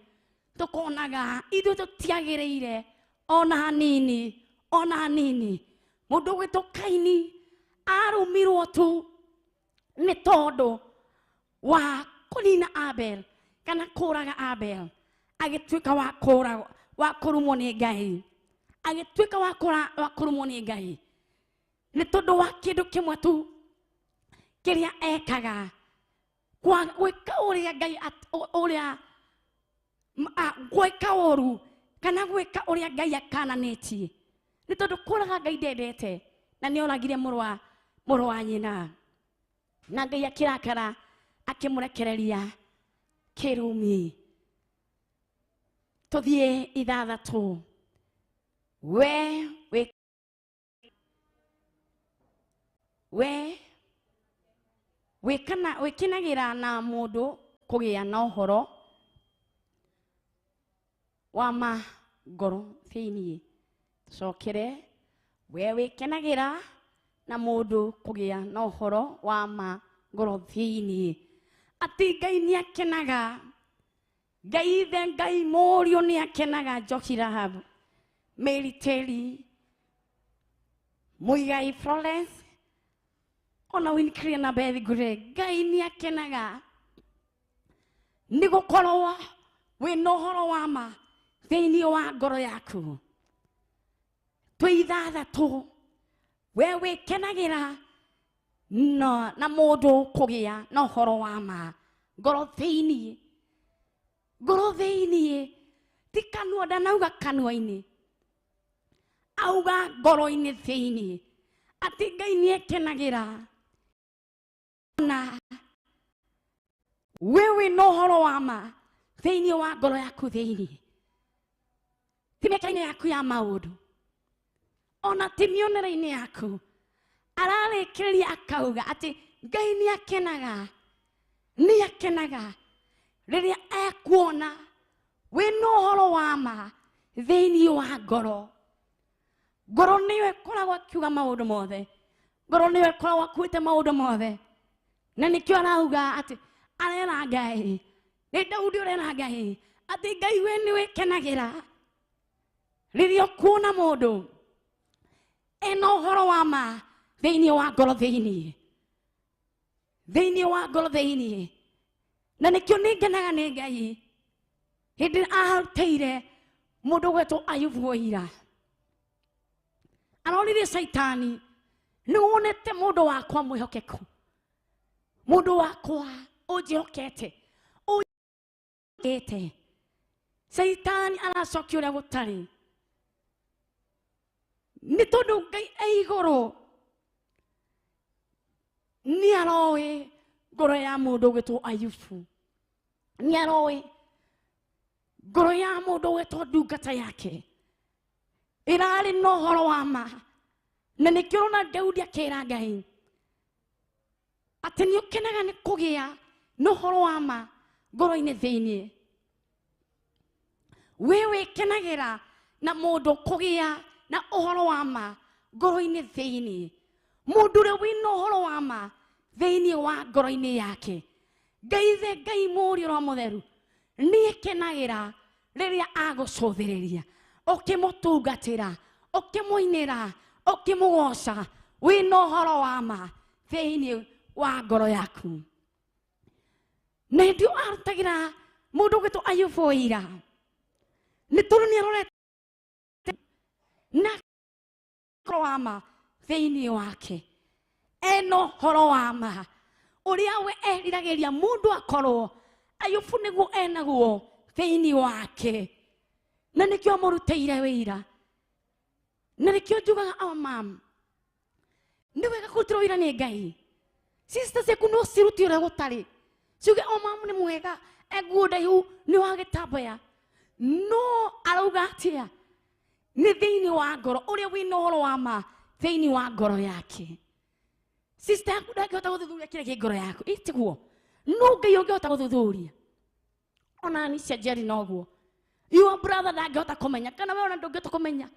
Tũkonaga ithuĩ tũtiagĩrĩire ona hanini, ona hanini. Mũndũ ũgwĩtwo Kaini arumirwo tu nĩ tondũ wa kũnina Abel kana kũraga Abel, agĩtuĩka wa kũragwo, wa kũrumwo nĩ Ngai, agĩtuĩka wa kũra, wa kũrumwo nĩ Ngai nĩ tondũ wa kĩndũ kĩmwe tu kĩrĩa ekaga, kwa gwĩka ũrĩa Ngai ũrĩa, gwĩka ũru kana gwĩka ũrĩa Ngai akananĩtie, nĩ tondũ kũraga Ngai ndendete na nĩ oragire mũrũ wa nyina, na Ngai akĩrakara akĩmũrekereria kĩrumi. Tũthiĩ ithathatũ. We wĩ we wĩkana wĩkenagĩra na mũndũ kũgĩa na ũhoro wa ma ngoro thĩiniĩ. Tũcokere, we wĩkenagĩra na mũndũ kũgĩa na ũhoro wa ma ngoro thĩiniĩ. Atĩ Ngai nĩakenaga, Ngai ithe, Ngai mũriũ nĩakenaga. Njoki Rahab, Mary Terry, Muigai Florence, ona Winfrey na Beth Gray, Ngai nĩakenaga nĩ gũkorwo wĩna ũhoro wa ma thĩiniĩ wa ngoro yaku. Twĩ ithathatũ, we wĩkenagĩra na mũndũ kũgĩa na ũhoro wa ma ngoro thĩiniĩ, ngoro thĩiniĩ, ti kanua, ndanauga kanua-inĩ, auga ngoro-inĩ thĩiniĩ, atĩ Ngai nĩekenagĩra na we wĩna ũhoro wa ma thĩiniĩ wa ngoro yaku thĩiniĩ, ti mĩaka-inĩ yaku ya maũndũ, ona ti mĩonere-inĩ yaku. Ararĩkĩrĩria akauga atĩ Ngai nĩakenaga, nĩakenaga rĩrĩa ekuona wĩna ũhoro wa ma thĩiniĩ wa ngoro. Ngoro nĩyo ĩkoragwo akiuga maũndũ mothe, ngoro nĩyo ĩkoragwo akuĩte maũndũ mothe, na nĩkĩo arauga atĩ arera Ngai, nĩ Daudi ũrera Ngai atĩ Ngai we nĩwĩkenagĩra rĩrĩa ũkuona mũndũ ena ũhoro wa ma thĩiniĩ wa ngoro thĩiniĩ, thĩiniĩ wa ngoro thĩiniĩ. Na nĩkĩo nĩngenaga nĩ Ngai hĩndĩ ĩrĩa arutĩire mũndũ ũgwĩtwo Ayubu ũira. Aroririe Caitani, nĩwonete mũndũ wakwa mwĩhokeku, mũndũ wakwa ũnjĩhokete, ũnjĩhokete. Caitani aracokia ũrĩa gũtarĩ, nĩ tondũ Ngai e igũrũ nĩaroĩ ngoro ya mũndũ ũgwĩtwo Ayubu, nĩaroĩ ngoro ya mũndũ ũgwĩtwo ndungata yake ĩrarĩ na ũhoro wa ma. Na nĩkĩo ũrona Daudi akĩra Ngai atĩ nĩũkenaga nĩ kũgĩa na ũhoro wa ma ngoro-inĩ thĩiniĩ. We wĩkenagĩra na mũndũ kũgĩa na ũhoro wa ma ngoro-inĩ thĩiniĩ, mũndũ ũrĩa wĩna ũhoro wa ma thĩiniĩ wa ngoro-inĩ yake. Ngai ithe, Ngai mũriũ Roho Mũtheru nĩekenagĩra rĩrĩa agũcũthĩrĩria, ũkĩmũtungatĩra, ũkĩmũinĩra, ũkĩmũgoca, wĩna ũhoro wa ma thĩiniĩ wa ngoro yaku. Na hĩndĩ ĩyo arutagĩra mũndũ ũgwĩtwo Ayubu ũira, nĩ tondũ nĩarorete na ũhoro wa ma thĩiniĩ wake, ena ũhoro wa ma ũrĩa we eriragĩria mũndũ akorwo Ayubu nĩguo enaguo thĩiniĩ wake, na nĩkĩo amũrutĩire wĩira. Na nĩkĩo njugaga our mom, nĩ wega kũrutĩrwo wĩira nĩ Ngai. Sister ciaku no cirute ũrĩa gũtarĩ, ciuge o mamu nĩ mwega, enguo ndaihu, nĩ wa gĩtambaya, no arauga atĩa? Nĩ thĩiniĩ wa ngoro, ũrĩa wĩna ũhoro wa ma thĩiniĩ wa ngoro yake. Sister yaku ndangĩhota gũthuthuria kĩrĩa kĩ ngoro yaku, ĩ tiguo? No Ngai ũngĩhota gũthuthuria. Ona ni cia Jerry noguo. Your brother ndangĩhota kũmenya, kana we ona ndũngĩhota kũmenya.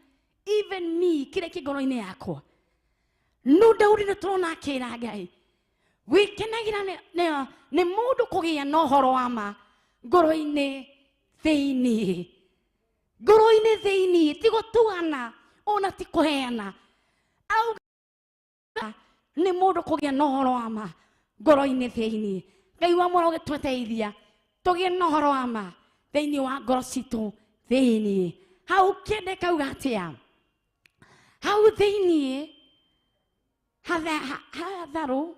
Even me, kĩrĩa kĩ ngoro-inĩ yakwa. No Daudi nĩ tũrona akĩra Ngai wĩkenagira nĩ mũndũ kũgĩa na ũhoro wa ma ngoro-inĩ thĩinĩ, ngoro-inĩ thĩinĩ, ti gũtuana ona ti kũheana. Auga nĩ mũndũ kũgĩa na ũhoro wa ma ngoro-inĩ thĩinĩ. Ngai wa mworo gĩtũteithia tũgĩe na ũhoro wa ma thĩinĩ wa ngoro citũ thĩinĩ. Hau kĩende kauga atĩa? Hau thĩinĩ hatharu,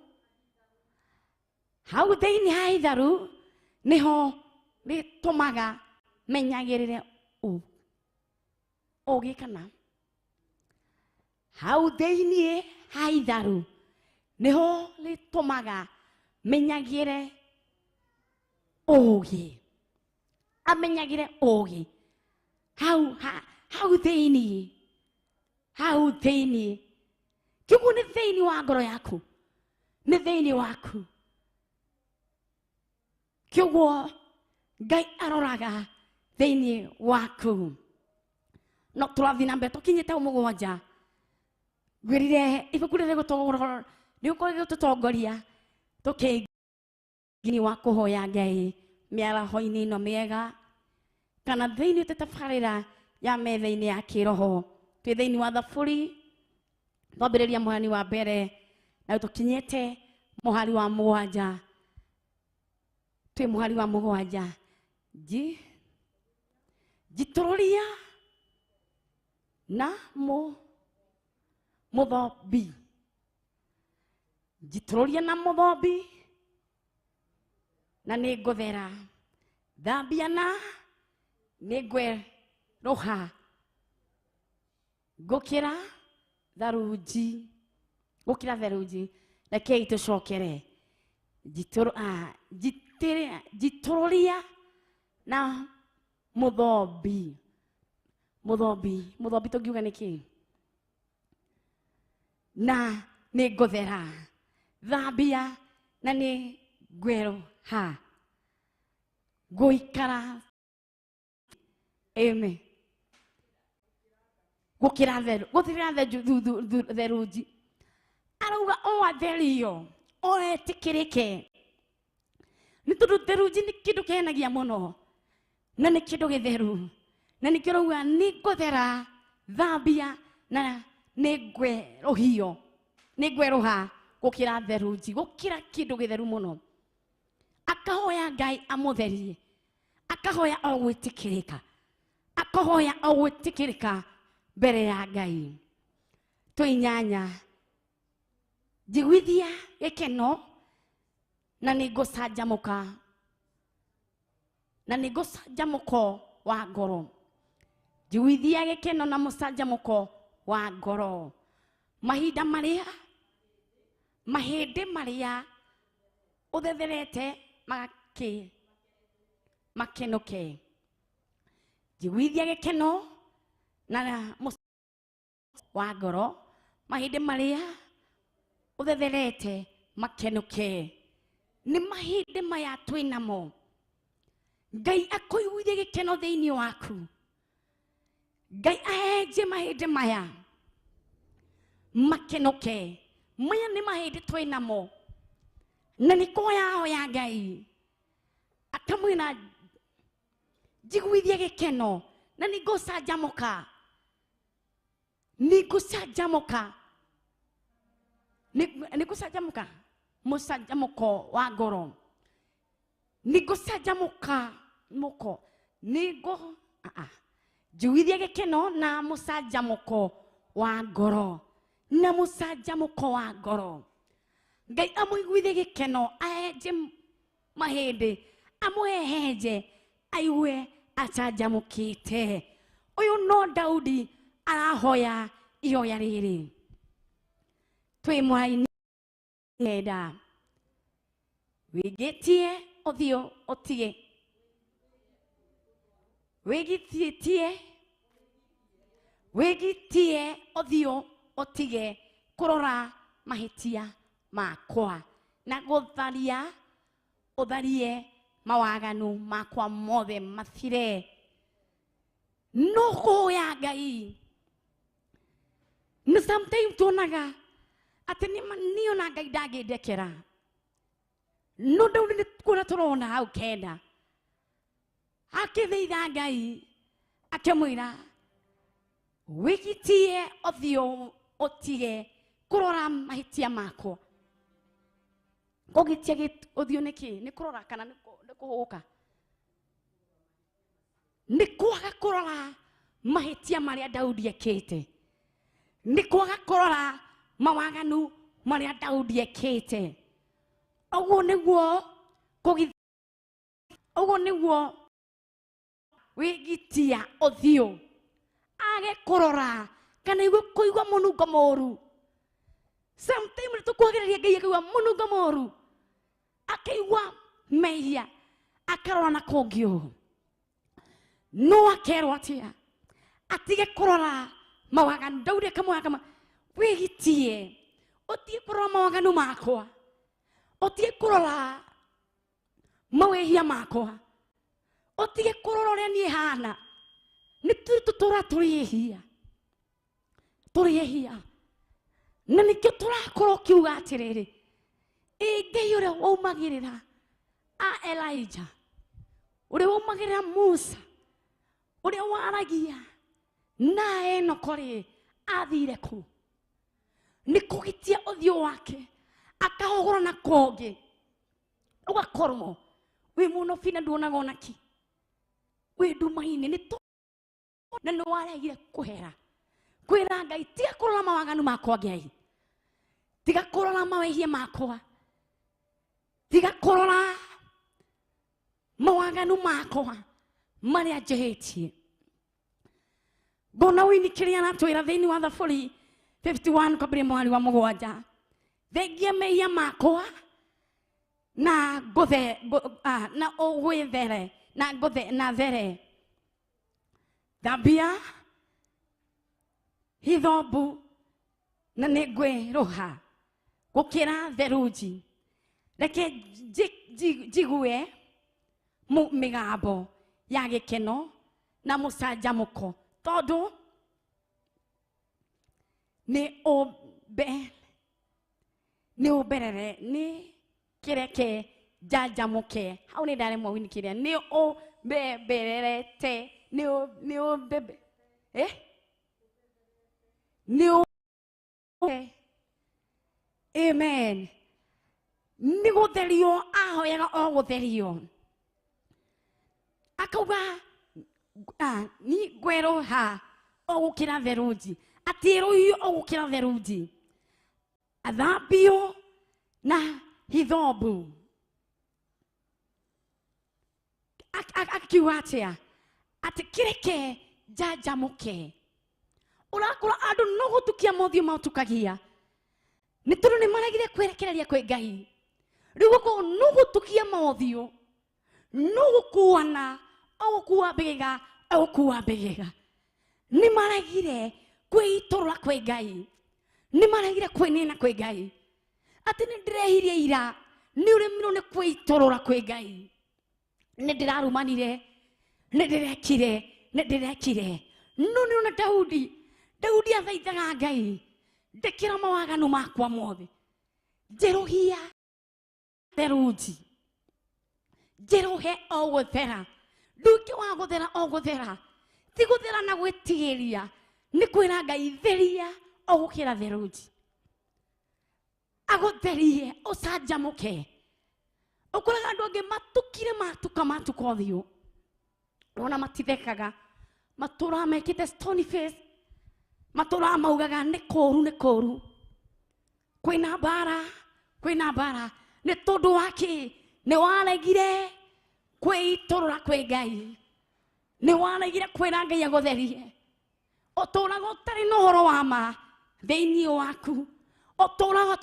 hau thĩinĩ ha itharu nĩho rĩtũmaga menyagĩrĩre ũgĩ kana hau thĩinĩ ha itharu nĩho rĩtũmaga menyagĩre ũgĩ, amenyagĩre ũgĩ hau hau thĩinĩ, hau thĩinĩ. Kiugo nĩ thĩinĩ wa ngoro yaku, nĩ thĩinĩ waku. Kiugo Ngai aroraga thĩinĩ waku. No tũrathiĩ na mbere tũkinyĩte mũgwanja. Ngwĩrire ibuku rĩrĩ rĩgũkorwo rĩgĩtũtongoria tũkĩingĩ wa kũhoya Ngai mĩaraho-inĩ ĩno mĩega kana thĩinĩ tabarĩra ya metha-inĩ ya kĩroho. Twĩ thĩinĩ wa Thaburi, twambĩrĩria mũhari wa mbere na tũkinyĩte mũhari wa mũgwanja. Twĩ mũhari wa mũgwanja. Njitũrũria na mũthombi, njitũrũria na mũthombi na nĩngũthera, thambia na nĩngwerũha, ngũkĩra tharunji, gũkĩra tharunji. Rekei tũcokere. Njitũrũria na mũthombi. Mũthombi, mũthombi tũngiuga nĩ kĩĩ? Na nĩngũthera, thambia na nĩngwerũha, ngũikara ĩme gũkĩra theru, gũthira therunji. Arauga o atherio, o etĩkĩrĩke. Nĩ tondũ therunji nĩ kĩndũ kĩhenagia mũno na nĩ kĩndũ gĩtheru, na nĩkĩo arauga nĩngũthera, thambia na nĩngwerũhio, nĩngwerũha gũkĩra therunji, gũkĩra kĩndũ gĩtheru mũno. Akahoya Ngai amũtherie, akahoya o gwĩtĩkĩrĩka, akahoya o gwĩtĩkĩrĩka mbere ya Ngai. Twĩ inyanya, njiguithia gĩkeno na nĩngũcanjamũka, na nĩngũcanjamũko wa ngoro. Njiguithia gĩkeno na mũcanjamũko wa ngoro. Mahinda marĩa, mahĩndĩ marĩa ũthetherete makenũke. Njiguithia gĩkeno na wa ngoro, mahĩndĩ marĩa ũthetherete makenũke. Nĩ mahĩndĩ maya twĩ namo. Ngai akũiguithie gĩkeno thĩinĩ waku. Ngai ahenje mahĩndĩ maya makenũke. Maya nĩ mahĩndĩ twĩ namo, na nĩ kũhoya ahoya Ngai akamwĩra njiguithie gĩkeno na nĩngũcanjamũka, nĩngũcanjamũka, nĩngũcanjamũka mũcanjamũko wa ngoro, nĩngũcanjamũka mũko, nĩngũ njiguithie gĩkeno na mũcanjamũko wa ngoro, na mũcanjamũko wa ngoro. Ngai amũiguithie gĩkeno, ahenje mahĩndĩ, amũhehenje aigue acanjamũkĩte. Ũyũ no Daudi arahoya ihoya rĩrĩ. Twĩ mũhari kenda. Wĩgĩtie ũthiũ ũtige, wĩgitĩtie, wĩgĩtie ũthiũ ũtige kũrora mahĩtia makwa na gũtharia ũtharie mawaganu makwa mothe mathire. No kũhoya Ngai. Na sometimes tuonaga Atĩ niĩ ona Ngai ndangĩndekera. No Daudi nĩ kuona tũrona hau kenda. Akĩthaitha Ngai akĩmwĩra wĩgitie ũthiũ ũtige kũrora mahĩtia makwa. Kũgitia ũthiũ nĩ kĩ? Nĩ kũrora kana nĩ kũhũgũka? Nĩ kwaga kũrora mahĩtia marĩa Daudi ekĩte. Nĩ kwaga kũrora mawaganu marĩa Daudi ekĩte. Ũguo nĩguo ũguo nĩguo wĩgitia ũthiũ age kũrora kana igue kũigua mũnungo mũru. Sometimes nĩ tũkuhagĩrĩria Ngai akaigua mũnungo mũru, akaigua mehia, akarora na kũngĩ ũũ. No akerwo atĩa? Atige kũrora mawaganu. Daudi akamwĩra akama, wĩgitie ũtige kũrora mawaganu makwa, ũtige kũrora mawĩhia makwa, ũtige kũrora ũrĩa niĩ hana. Nĩ tũtũra tũrĩ ehia, tũrĩ ehia, na nĩkĩo tũrakorwo ũkiuga atĩrĩrĩ, ĩ Ngai ũrĩa waumagĩrĩra a Elijah, ũrĩa waumagĩrĩra Musa, ũrĩa waragia na Enoko rĩ, athire kũ? Nĩ kũgitia ũthiũ wake akahũgũra na kũngĩ, ũgakorwo wĩ mũnobi na nduonaga ona kĩ, wĩ nduma-inĩ, nĩ na nĩ waregire kũhera kwĩra Ngai tiga kũrora mawaganu makwa, Ngai tiga kũrora mawĩhia makwa, tiga kũrora mawaganu makwa marĩa njĩhĩtie. Ngona wini kĩrĩa aratwĩra thĩinĩ wa Thaburi 51 kwambĩrĩria mweri wa 7, thengia mehia makwa na ngũthe, na ũgwĩthere na ngũthe na there, thambia hithobu na nĩngwĩrũha gũkĩra therunji, reke njigue mĩgambo ya gĩkeno na mũcanjamũko, tondũ nĩ ũmberere, nĩ kĩreke njanjamũke. Hau nĩ ndaremwo wini kĩrĩa nĩ ũmbebererete, nĩ ũmbebe, nĩ Amen. Nĩ gũtherio ahoyaga o gũtherio, akauga ni ngwerũha o gũkĩra therunji, atĩrũhio o gũkĩra therunji, athambio na hithobu. Akiuga atĩa? Atĩ kĩreke njanjamũke. Ũrakora andũ no gũtukia mothiũ mautukagia, nĩ tondũ nĩ maregire kwerekereria kwĩ Ngai. Rĩu gũkorwo no gũtukia mothiũ, no gũkuana, o gũkua mbĩgĩga, o gũkua mbĩgĩga. Nĩ maregire kwĩitũrũra kwĩ Ngai, nĩ maregire kwĩnina kwĩ Ngai. Atĩ nĩ ndĩrehirie ira, nĩ ũremirwo nĩ kwĩitũrũra kwĩ Ngai. Nĩ ndĩrarumanire, nĩ ndĩrekire, nĩ ndĩrekire. No nĩ ona Daudi, Daudi athaithaga Ngai, ndekera mawaganu makwa mothe, njerũhia therunji, njerũhe o gũthera, nduĩke wa gũthera o gũthera, ti gũthera na gwĩtigĩria, nĩ kwĩra Ngai theria o gũkĩra therunji, agũtherie ũcanjamũke. Ũkoraga andũ angĩ matukire matuka matuka ũthiũ, ona matithekaga, matũraga mekĩte stony face, matũraga maugaga nĩ kũũru, nĩ kũũru, kwĩna mbara, kwĩna mbara. Nĩ tondũ wa kĩ? Nĩ waregire kwĩitũrũra kwĩ Ngai, nĩ waregire kwĩra Ngai agũtherie. Ũtũraga ũtarĩ na ũhoro wa ma thĩinĩ waku, ũtũraga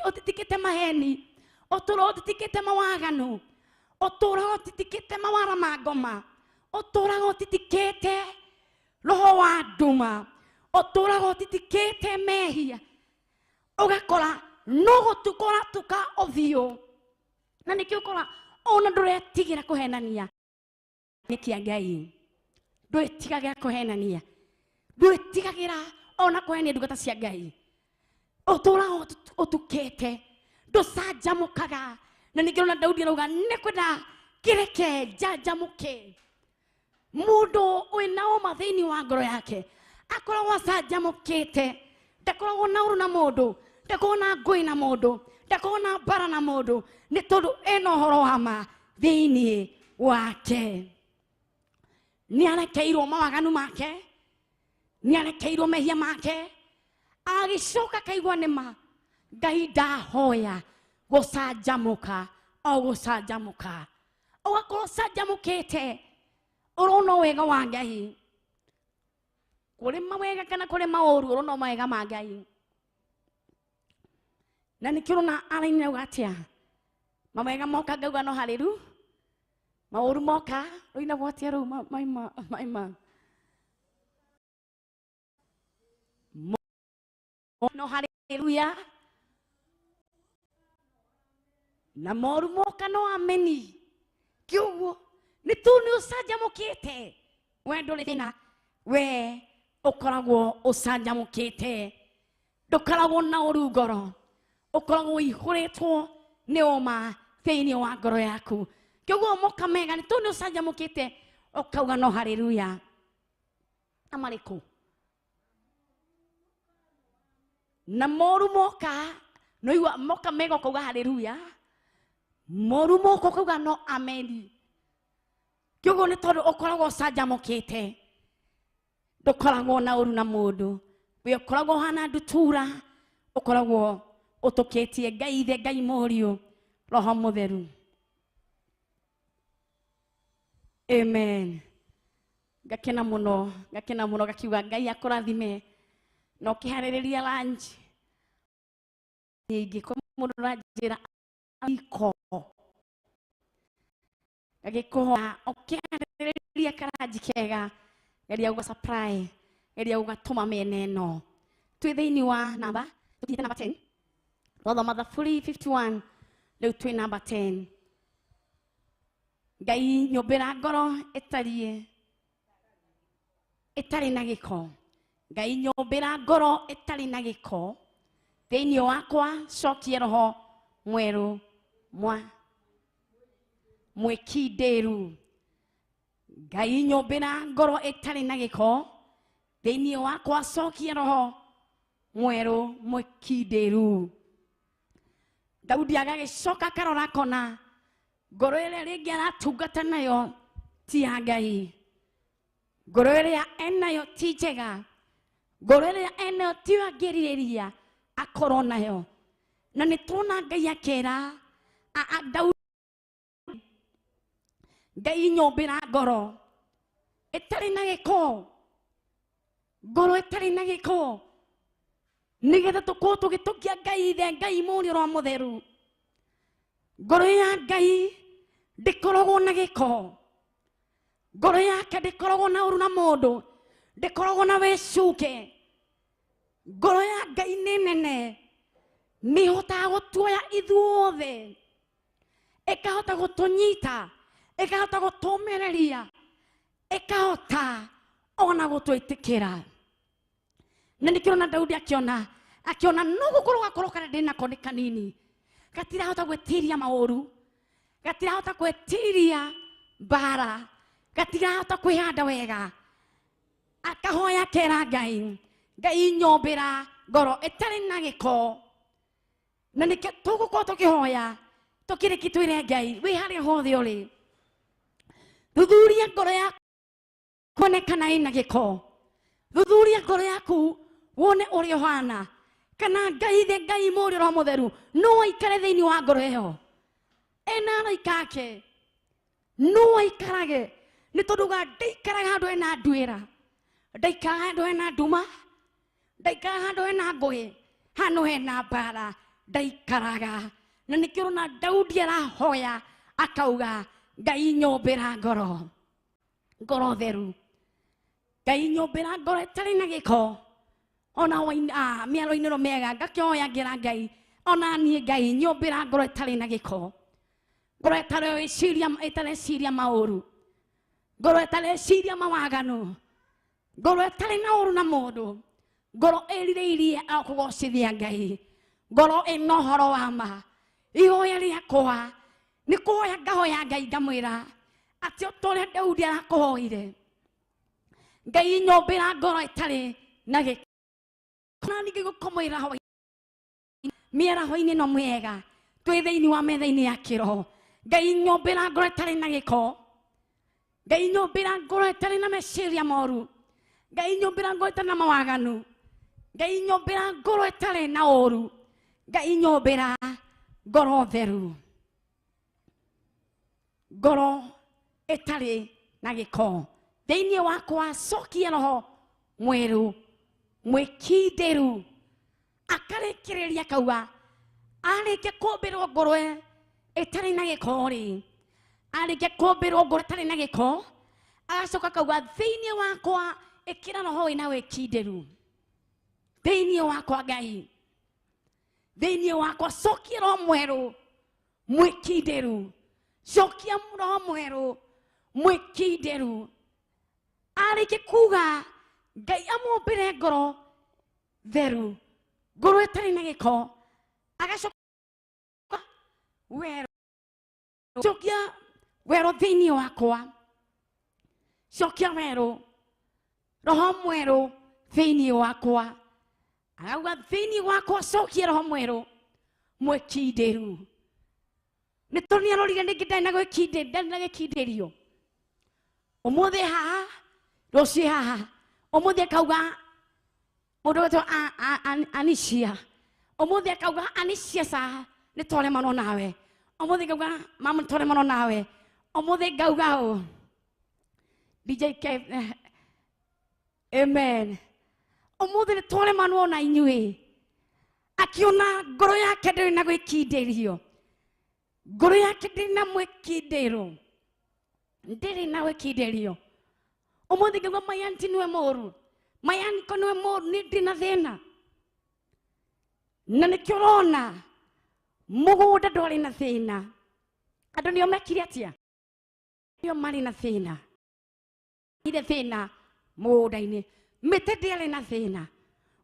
ũtitikĩte maheni, ũtũraga ũtitikĩte mawaganu, ũtũraga ũtitikĩte mawara ma ngoma, ũtũraga ũtitikĩte roho wa nduma, ũtũraga ũtitikĩte mehia, ũgakora no gũtuka ũratuka ũthiũ. Na nĩkĩo ũkora ona ndũretigĩra kũhenania nĩ kĩa Ngai, ndwĩtigagĩra kũhenania, ndwĩtigagĩra ona kũhenia ndungata cia Ngai. Ũtũraga ũtukĩte, ndũcanjamũkaga. Na ningĩ ona Daudi arauga nĩ kwenda kĩreke njanjamũke. Mũndũ wĩna ũma thĩinĩ wa ngoro yake akoragwo acanjamũkĩte, ndakoragwo na ũru na mũndũ, ndakoragwo na ngũĩ na mũndũ, ndakoragwo na mbara na mũndũ, nĩ tondũ ena ũhoro wa ma thĩinĩ wake. Nĩ arekeirwo mawaganu make, nĩ arekeirwo mehia make, agĩcoka akaigua nĩ ma Ngai ndahoya gũcanjamũka o gũcanjamũka. Ũgakorwo ũcanjamũkĩte, ũrona wega wa Ngai. Kũrĩ mawega kana kũrĩ maũru, ũrona mawega ma Ngai. Na nĩkĩo ũrona araini auga atĩa? Mawega moka ngauga no harĩru, maũru moka rũinagwo atĩa rũu maima maima. No haleluya. Na moru moka no ameni. Kiuguo nĩ tu nĩ ũcanjamũkĩte. We ndũrĩ thĩna, we ũkoragwo ũcanjamũkĩte, ndũkoragwo na ũru ngoro, ũkoragwo ũihũrĩtwo nĩ ũma thĩinĩ wa ngoro yaku. Kĩoguo moka mega nĩ tu nĩ ũcanjamũkĩte, ũkauga no haleluya. Na marĩkũ? Na moru moka, noigua moka mega ũkauga haleluya, moru moka ũkauga no ameni. Kĩoguo nĩ tondũ ũkoragwo ũcanjamũkĩte, ndũkoragwo na ũru na mũndũ, we ũkoragwo ũhana ndutura, ũkoragwo ũtũkĩtie Ngai Ithe, Ngai Mũriũ, Roho Mũtheru. Amen. Ngakena mũno, ngakena mũno, ngakiuga Ngai akũrathime na ũkĩharĩrĩria lunch nyingĩ. Kwa mũndũ ũranjĩra iko ngagĩkũhoya ũkĩharĩrĩria karanji kega, geria gũga supply, geria gũgatũma mĩena ĩno. Twĩ thĩinĩ wa namba, tũkinyĩte namba 10. Twathoma Thaburi 51, rĩu twĩ namba 10. Ngai nyũmbĩra ngoro ĩtariĩ ĩtarĩ na gĩko. Ngai nyũmbĩra ngoro ĩtarĩ na gĩko, thĩinĩ wakwa cokie roho mwerũ mwa mwĩkindĩru. Ngai nyũmbĩra ngoro ĩtarĩ na gĩko, thĩinĩ wakwa cokie roho mwerũ mwĩkindĩru. Daudi agagĩcoka akarora akona ngoro ĩrĩa rĩngĩ aratungata nayo ti ya Ngai, ngoro ĩrĩa enayo ti njega, ngoro ĩrĩa enayo tiyo angĩrirĩria akorwo nayo. Na nĩ tuona Ngai akĩra Daudi, Ngai nyũmbĩra ngoro ĩtarĩ na gĩko, ngoro ĩtarĩ na gĩko, nĩgetha tũkorwo tũgĩtũkia Ngai Ithe, Ngai Mũriũ, Roho Mũtheru. Ngoro ya Ngai ndĩkoragwo na gĩko, ngoro yake ndĩkoragwo na ũru na mũndũ, ndĩkoragwo na wĩcuke. Ngoro ya Ngai nĩ nene, nĩ ĩhotaga gũtuoya ithuothe, ĩkahota gũtũnyita, ĩkahota gũtũũmĩrĩria, ĩkahota ona gũtwĩtĩkĩra. Na nĩkĩo na Daudi akĩona, akĩona no gũkorwo gakorwo karĩa ndĩ nako nĩ kanini, gatirahota gwĩtiria maũru, gatirahota gwĩtiria mbara, gatirahota kwĩhanda wega. Akahoya akera Ngai, Ngai nyũmbĩra ngoro ĩtarĩ na gĩko. Na nĩkĩo tũgũkorwo tũkĩhoya tũkĩrĩki twĩre Ngai, wĩ harĩa hothe ũrĩ, thuthuria ngoro yaku wone kana ĩna gĩko, thuthuria ngoro yaku wone ũrĩa ũhana, kana Ngai Ithe, Ngai Mũriũ, Roho Mũtheru no aikare thĩinĩ wa ngoro ĩyo, ena araika ake no aikarage. Nĩ tondũ ga ndaikaraga handũ hena nduĩra, ndaikaraga handũ hena nduma, ndaikaraga handũ hena ngũĩ, handũ hena mbara, ndaikaraga. Na nĩkĩo ũrona Daudi arahoya akauga, Ngai nyũmbĩra ngoro, ngoro theru, Ngai nyũmbĩra ngoro ĩtarĩ na gĩko. Ona mĩaro-inĩ ĩno mĩega ngakĩhoya ngĩra Ngai, ona niĩ Ngai nyũmbĩra ngoro ĩtarĩ na gĩko, ngoro ĩtareciria maũru, ngoro ĩtareciria mawaganu, ngoro ĩtarĩ na ũru na mũndũ. Ngoro ĩrirĩirie kũgocithia Ngai. Ngoro ĩna ũhoro wa ma. Ihoya rĩakwa nĩ kũhoya ngahoya Ngai ngamwĩra atĩ o ta ũrĩa Daudi arakũhoire, Ngai nyũmbĩra ngoro ĩtarĩ na gĩko. Na ningĩ gũkũmwĩra mĩaraho-inĩ ĩno mĩega twĩ thĩinĩ wa metha-inĩ ya kĩroho. Ngai nyũmbĩra ngoro ĩtarĩ na gĩko. Ngai nyũmbĩra ngoro ĩtarĩ na meciria moru. Ngai nyũmbĩra ngoro ĩtarĩ na mawaganu. Ngai nyũmbĩra ngoro ĩtarĩ na ũru. Ngai nyũmbĩra ngoro theru, ngoro ĩtarĩ na gĩko. Thĩinĩ wakwa cokia roho mwerũ mwĩkindĩru. Akarĩkĩrĩria akauga arĩkia kũmbĩrwo ngoro ĩtarĩ na gĩko rĩ, arĩkia kũmbĩrwo ngoro ĩtarĩ na gĩko, agacoka akauga thĩinĩ wakwa ĩkĩra roho wĩna wĩkindĩru. Thĩinĩ wakwa Ngai, thĩinĩ wakwa cokia roho mwerũ mwĩkindĩru. Cokia roho mwerũ mwĩkindĩru. Arĩkia kuga Ngai amũmbĩre ngoro theru, ngoro ĩtarĩ na gĩko, agacoka werũ, cokia werũ thĩinĩ wakwa, cokia werũ, roho mwerũ thĩinĩ wakwa. Arauga thĩinĩ wakwa cokia roho mwerũ mwĩkindĩru. Nĩ tondũ nĩarorire nĩngĩ ndarĩ na gwĩkindĩria, ndarĩ na gĩkindĩrio. Ũmũthĩ haha, rũciũ haha. Ũmũthĩ akauga mũndũ wetwo Anisia. Ũmũthĩ akauga Anisia sa nĩ twaremanwo nawe. Ũmũthĩ ngauga mama nĩ twaremanwo nawe. Ũmũthĩ ngauga ũ DJ Kev, amen. Ũmũthĩ nĩ twaremanwo na inyuĩ. Akiona ngoro yake ndĩrĩ na gwĩkindĩrio, ngoro yake ndĩrĩ na mwĩkindĩro, ndĩrĩ na gwĩkindĩrio. Ũmũthĩ ngauga my auntie nĩwe mũru, my uncle nĩwe mũru, nĩ ndĩ na thĩna. Na nĩkĩo ũrona mũgũnda ndwarĩ na thĩna. Andũ nĩo mekire atĩa? Nĩo marĩ na thĩna. Ire thĩna mũgũnda-inĩ. Mĩtĩ ndĩarĩ na thĩna.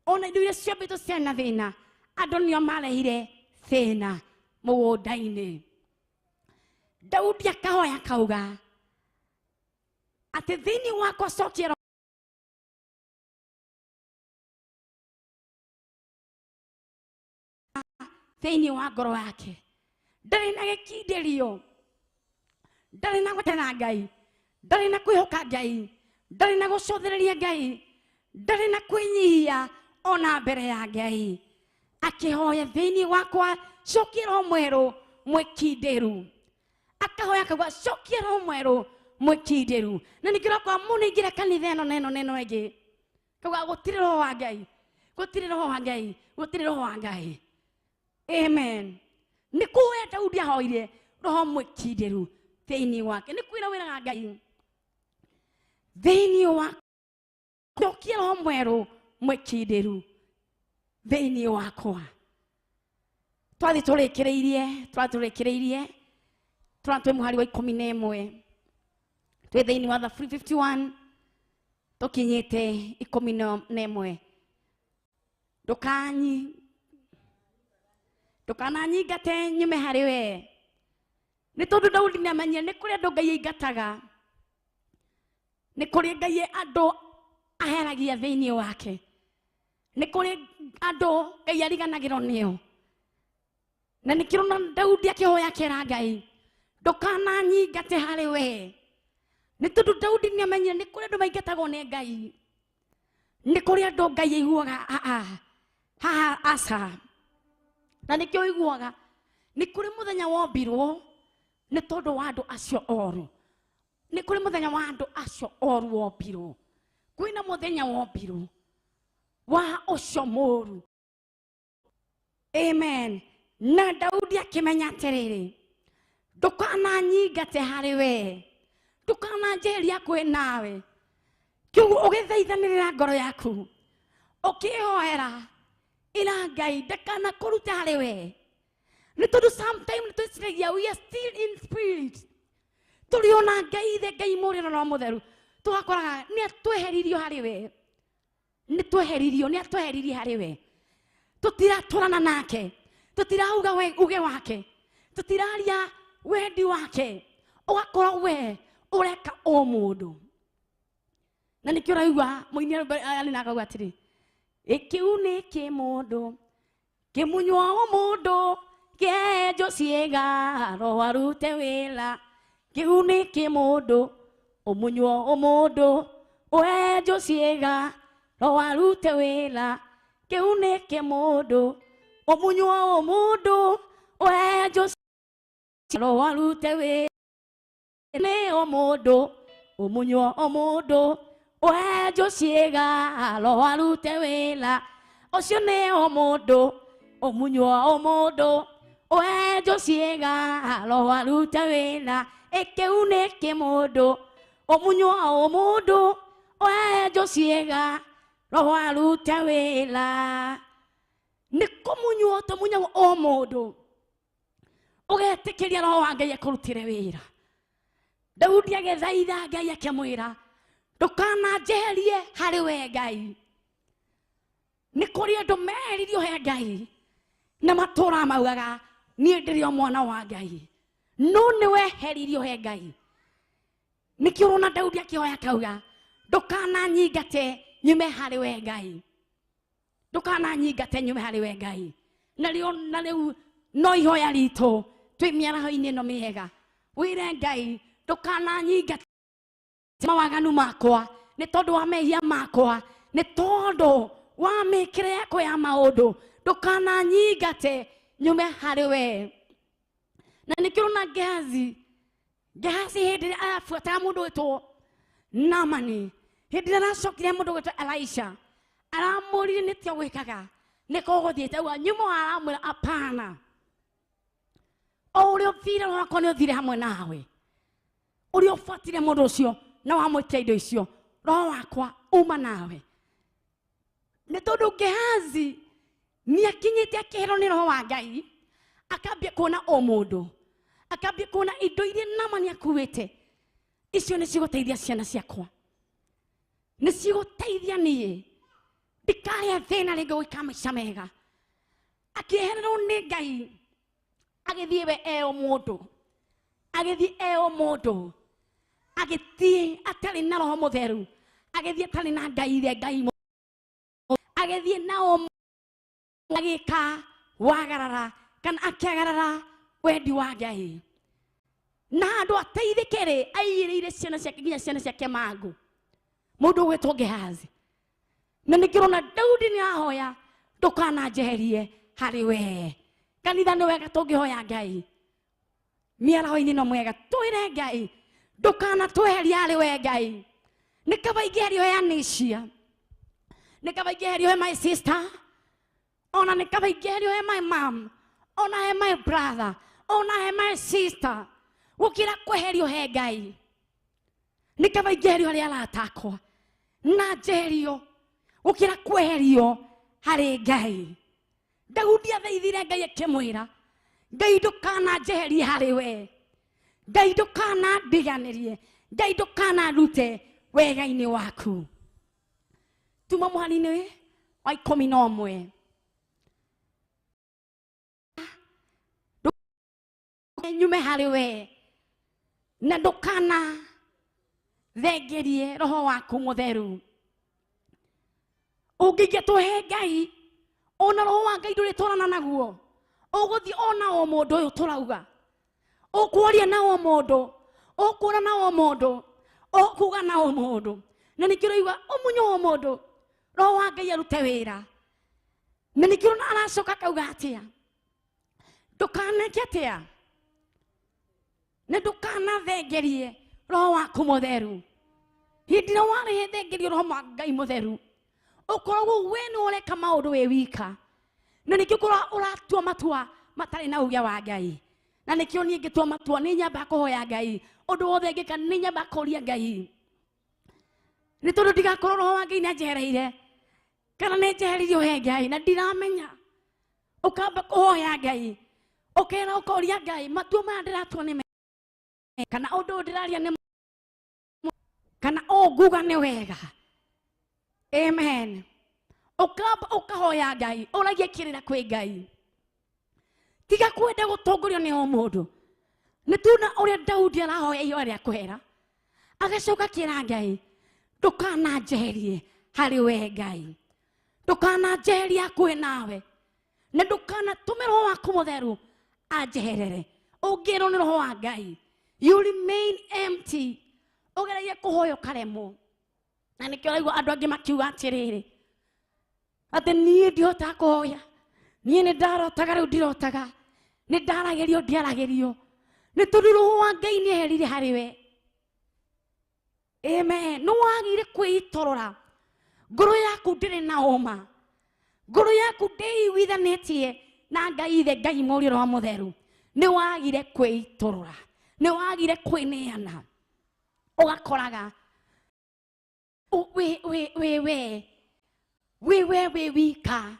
Ona indo iria ciombĩtwo ciarĩ na thĩna. Andũ nĩo marehire thĩna mũgũnda-inĩ. Daudi akahoya akauga atĩ thĩinĩ wakwa cokia thĩinĩ wa ngoro yake ndarĩ na gĩkindĩrio, ndarĩ na gwetera Ngai, ndarĩ na kwĩhoka Ngai, ndarĩ na gũcũthĩrĩria Ngai, ndarĩ na kwĩnyihia ona mbere ya Ngai. Akĩhoya thĩinĩ wakwa cokia roho mwerũ mwĩkindĩru. Akahoya akauga cokia roho mwerũ mwĩkindĩru. Na ningĩ ũrakora mũndũ aingĩra kanitha ĩno na ĩno na ĩno ĩngĩ, akauga gũtirĩ roho wa Ngai, gũtirĩ roho wa Ngai, gũtirĩ roho wa Ngai. Amen. Nĩ kũhoya Daudi ahoire roho mwĩkindĩru thĩinĩ wake. Nĩ kwĩra wĩraga Ngai thĩinĩ wa cokia roho mwerũ mwĩkindĩru thĩinĩ wakwa. Twathiĩ tũrĩkĩrĩirie, twathiĩ tũrĩkĩrĩirie, tũrathiĩ twĩ mũhari wa 11. Twĩ thĩinĩ wa Thaburi 51, tũkinyĩte 11. Ndũkananyingate nyume harĩ we. Nĩ tondũ Daudi nĩamenyire nĩ kũrĩ andũ Ngai aingataga, nĩ kũrĩ Ngai andũ aheragia thĩinĩ wake, nĩ kũrĩ andũ Ngai ariganagĩrwo nĩo. Na nĩkĩo ũrona Daudi akĩhoya akĩra Ngai ndũkananyingate harĩ we. Nĩ tondũ Daudi nĩamenyire nĩ kũrĩ andũ maingatagwo nĩ Ngai, nĩ kũrĩ andũ Ngai aiguaga haha aca. Na nĩkĩo ũiguaga nĩ kũrĩ mũthenya wombirwo nĩ tondũ wa andũ acio oru. Nĩ kũrĩ mũthenya wa andũ acio oru wombirwo. Kwĩna mũthenya wombirwo wa ũcio mũru. Amen. Na Daudi akĩmenya atĩrĩrĩ, ndũkananyingate harĩ we, ndũkananjeherie hakuhĩ nawe. Kĩoguo ũgĩthaithanĩrĩra ngoro yaku, ũkĩhoera ĩra Ngai ndakanakũrute harĩ we. Nĩ tondũ sometimes nĩ twĩciragia we are still in spirit, tũrĩ ona Ngai ithe, Ngai mũrĩo na Roho Mũtheru, tũgakoraga nĩ atweheririo harĩ we. Nĩ tweheririo, nĩ atweheririe harĩ we. Tũtiratũrana nake, tũtirauga we uge wake, tũtiraria wendi wake. Ũgakorwo we ũreka o mũndũ. Na nĩkĩo ũraigua mũini arĩ na akauga atĩrĩ, ĩkĩu nĩ kĩmũndũ kĩmunywo mũndũ kĩenjo ciĩga roho arute wĩra. Kĩu nĩ kĩmũndũ ũmunywo ũmũndũ ũenjo ciĩga roho arute wĩra. Kĩu nĩ kĩmũndũ ũmunywo ũmũndũ ũenjo ciĩga roho arute wĩra. Nĩ ũmũndũ ũmunywo ũmũndũ ũenjo ciĩga roho arute wĩra. Ũcio nĩ ũmũndũ ũmunywo ũmũndũ ũenjo ciĩga roho arute wĩra. Ĩkĩu nĩ kĩmũndũ ũmunywo ũmũndũ ũenjo ciĩga roho arute wĩra. Nĩ kũmunywo tũmunyagwo o mũndũ, ũgetĩkĩria roho wa Ngai akũrutĩre wĩra. Daudi agĩthaitha Ngai akĩmwĩra, ndũkananjeherie harĩ we Ngai. Nĩ kũrĩ andũ meheririo he Ngai na matũũra maugaga niĩ ndĩrĩ o mwana wa Ngai, no nĩ weheririo he Ngai. Nĩkĩo ũrona Daudi akĩhoya akauga, ndũkananyingate nyume harĩ we Ngai, ndũkananyingate nyume harĩ we Ngai. Na rĩo na rĩu no ihoya ritũ twĩ mĩaraho-inĩ ĩno mĩega, wĩre Ngai ndũkananyingate mawaganu makwa nĩ tondũ wa mehia makwa, nĩ tondũ wa mĩkĩre yakwa ya maũndũ, ndũkananyingate nyume harĩ we. Na nĩkĩo ũrona Gehazi, Gehazi hĩndĩ ĩrĩa arabuataga mũndũ wĩtwo Naamani, hĩndĩ ĩrĩa aracokire mũndũ wĩtwo Elisha, aramũririe nĩkĩo gwĩkaga, nĩkũ ũgũthiĩte? Auga nyuma aramwĩra apana, o ũrĩa ũthire roho wakwa nĩ ũthire hamwe nawe. Ũrĩa ũbuatire mũndũ ũcio na wamwĩtia indo icio, roho wakwa uma nawe. Nĩ tondũ Gehazi nĩakinyĩte akĩherwo nĩ roho wa Ngai, akambia kuona o mũndũ, akambia kuona indo iria Naamani akuĩte, icio nĩ cigũteithia ciana ciakwa, nĩ cigũteithia niĩ ndikarĩa thĩna rĩngĩ gũikara maica mega. Akĩehererwo nĩ Ngai, agĩthiĩ we e o mũndũ, agĩthiĩ e o mũndũ, agĩthiĩ atarĩ na roho mũtheru, agĩthiĩ atarĩ na Ngai ithe, Ngai agĩthiĩ na o agĩka wagarara kana akĩagarara wendi wa Ngai. Na handũ ateithĩke rĩ, aiyĩrĩire ciana ciake nginya ciana ciake mangũ, mũndũ ũgwĩtwo Gehazi. Na nĩkĩo ũrona Daudi nĩ ahoya, ndũkananjeherie harĩ we. Kanitha nĩ wega tũngĩhoya Ngai mĩaraho-inĩ no mwega, twĩre Ngai ndũkanatweherie harĩ we Ngai. Nĩ kaba ingĩherio he Anisha, nĩ kaba ingĩherio he my sister, ona nĩ kaba ingĩherio he my mom, ona he my brother, ona he my sister, gũkĩra kweherio he Ngai. Nĩ kaba ingĩherio harĩ arata akwa na njeherio gũkĩra kweherio harĩ Ngai. Daudi athaithire Ngai akĩmwĩra, Ngai ndũkananjeherie harĩ we, Ngai ndũkanandiganĩrie, Ngai ndũkanandute wega-inĩ waku. Tuma mũhari-inĩ wa 11. Nyume harĩ we na ndũkana thengerie roho waku mũtheru. Ũngĩingatwo he Ngai, ona roho wa Ngai ndũrĩtwarana naguo. Ũgũthiĩ ona o mũndũ ũyũ tũrauga, ũkwaria na o mũndũ, ũkuona na o mũndũ, ũkuga na o mũndũ. Na nĩkĩo ũraigua ũmunyo o mũndũ, roho wa Ngai arute wĩra. Na nĩkĩo ũrona aracoka akauga atĩa, ndũkaneke atĩa, na ndũkanathengerie roho waku mũtheru. Hĩndĩ ĩrĩa warĩthengerio roho wa Ngai mũtheru, ũkoragwo we nĩ ũreka maũndũ wĩ wika, na nĩkĩo ũkoragwo ũratua matua matarĩ na uge wa Ngai. Na nĩkĩo niĩ ngĩtua matua nĩ nyambaga kũhoya Ngai, ũndũ wothe ngĩka nĩ nyambaga kũria Ngai, nĩ tondũ ndigakorwo roho wa Ngai nĩanjehereire kana nĩnjeheririo he Ngai na ndiramenya. Ũkamba kũhoya Ngai, ũkera ũkoria Ngai, matua maya ndĩratua nĩ mega, kana ũndũ ũyũ ndĩraria nĩ kana ũũ nguga nĩ wega. Amen. Ũkamba ũkahoya Ngai, ũragie kĩrĩra kwĩ Ngai. Tiga kwenda gũtongorio nĩ o mũndũ. Nĩ tuona ũrĩa Daudi arahoya ihoya rĩa kũhera, agacoka akĩra Ngai, ndũkananjeherie harĩ we Ngai, ndũkananjeherie hakuhĩ nawe, na ndũkanatũme roho waku mũtheru anjeherere. Ũngĩrwo nĩ roho wa Ngai, you remain empty. Ũgeragie kũhoya ũkaremwo. Na nĩkĩo ũraigua andũ angĩ makiuga atĩrĩrĩ, atĩ niĩ ndihotaga kũhoya, niĩ nĩ ndarotaga rĩu ndirotaga, nĩ ndaragĩrio ndiaragĩrio, nĩ tondũ roho wa Ngai nĩ eherire harĩ we. Amen. Nĩ wagire kwĩitorora, ngoro yaku ndĩrĩ na ũma, ngoro yaku ndĩiguithanĩtie na Ngai ithe, Ngai Mũriũ, Roho Mũtheru. Nĩ wagire kwĩitorora, nĩ wagire kwĩneana, ũgakoraga wĩ wĩ wĩ we wĩ we wĩ wika,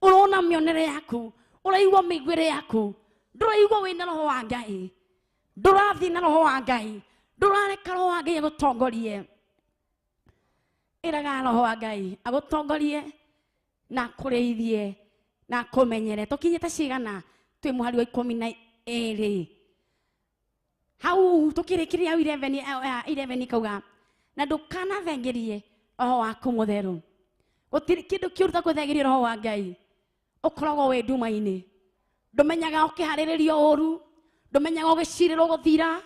ũrona mĩonere yaku, ũraigua mĩiguĩre yaku, ndũraigua wĩna roho wa Ngai, ndũrathiĩ na roho wa Ngai, ndũrareka roho wa Ngai agũtongorie. Ĩraga roho wa Ngai agũtongorie na akũrĩithie na akũmenyere. Tũkinyĩte cigana? Twĩ mũhari wa 12 hau tũkĩrĩkĩria hau 11 ikauga, na ndũkanathengerie roho waku mũtheru. Gũtirĩ kĩndũ kĩũru ta kũthengeria roho wa Ngai. Ũkoragwo wĩ nduma-inĩ, ndũmenyaga ũkĩharĩrĩrio ũru, ndũmenyaga ũgĩcirĩrwo gũthira,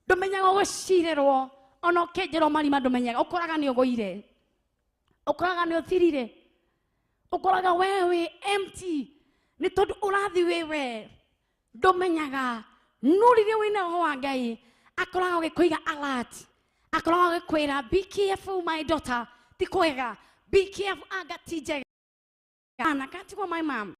ndũmenyaga ũgĩcirĩrwo ona ũkĩenjerwo marima, ndũmenyaga. Ũkoraga nĩ ũgũire, ũkoraga nĩ ũthirire, ũkoraga we wĩ empty, nĩ tondũ ũrathiĩ wĩ we, ndũmenyaga. No rĩrĩa wĩna roho wa Ngai, akoragwo agĩkũiga alert, akoragwo agĩkwĩra be careful my daughter, ti kwega, be careful, anga ti njega. Ana katigwo my mom,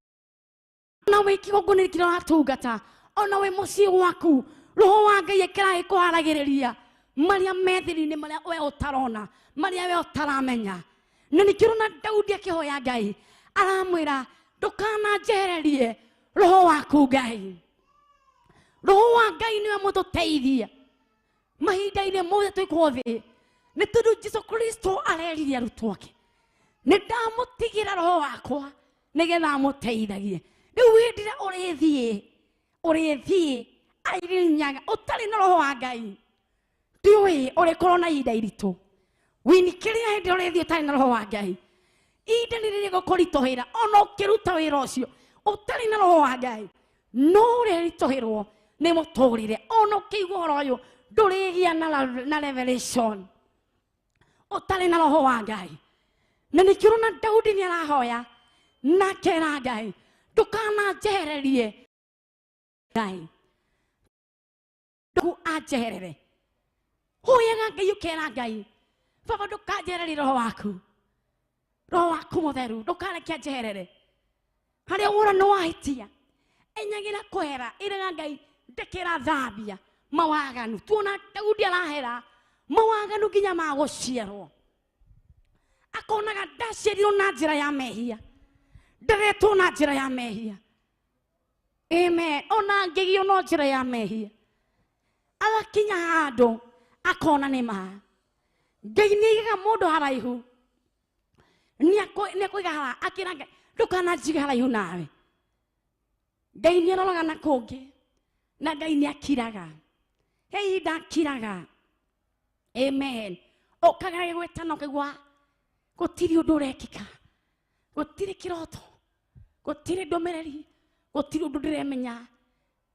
ona wĩ kĩgongona kĩrĩa ũratungata, ona wĩ mũciĩ gwaku, roho wa Ngai ekĩra agĩkũharagĩrĩria marĩa me thiri-inĩ, marĩa we ũtarona, marĩa we ũtaramenya. Na nĩkĩo ũrona Daudi akĩhoya Ngai, aramwĩra ndũkananjehererie roho waku Ngai. Roho wa Ngai nĩwe mũtũteithia mahinda-inĩ mothe twĩ gũkũ thĩ, nĩ tondũ Jesu Kristo arerire arutwo ake, nĩ ndamũtigĩra roho wakwa nĩgetha amũteithagie. Rĩu hĩndĩ ĩrĩa ũrĩthiĩ, ũrĩthiĩ airinyaga ũtarĩ na roho wa Ngai, ndiũĩ ũrĩkorwo na ihinda iritũ. Winikĩrĩa hĩndĩ ĩrĩa ũrĩthiĩ ũtarĩ na roho wa Ngai, ihinda nĩ rĩrĩ gũkũritũhĩra ona ũkĩruta wĩra ũcio ũtarĩ na roho wa Ngai, no ũrĩritũhĩrwo nĩ mũtũrĩre. Ona ũkĩigua ũhoro ũyũ ndũrĩgĩa na revelation ũtarĩ na roho wa Ngai. Na nĩkĩo ũrona Daudi nĩ arahoya na akera Ngai, ndũkananjehererie Ngai, ndũku anjeherere. Hoyaga Ngai ũkera Ngai, Baba ndũkanjehererie roho waku, roho waku mũtheru ndũkareke anjeherere. Harĩa wona nĩ wahĩtia, enyagĩra kũhera, ĩraga Ngai ndekera thambia mawaganu. Tuona Daudi arahera mawaganu nginya ma gũciarwo, akonaga ndaciarirwo na njĩra ya mehia, nderetwo na njĩra ya mehia. Amen. Ona ngĩgio no njĩra ya mehia, agakinya handũ akona nĩ ma Ngai nĩ aigaga mũndũ haraihu, nĩ akũiga hara, akĩra Ngai ndũkananjige haraihu nawe. Ngai nĩ aroraga na kũngĩ, na Ngai nĩ akiraga, he ihinda akiraga. Amen. Ũkageragia gwĩtana ũkaigua gũtirĩ ũndũ ũrekĩka, gũtirĩ kĩroto, gũtirĩ ndũmĩrĩri, gũtirĩ ũndũ ndĩremenya.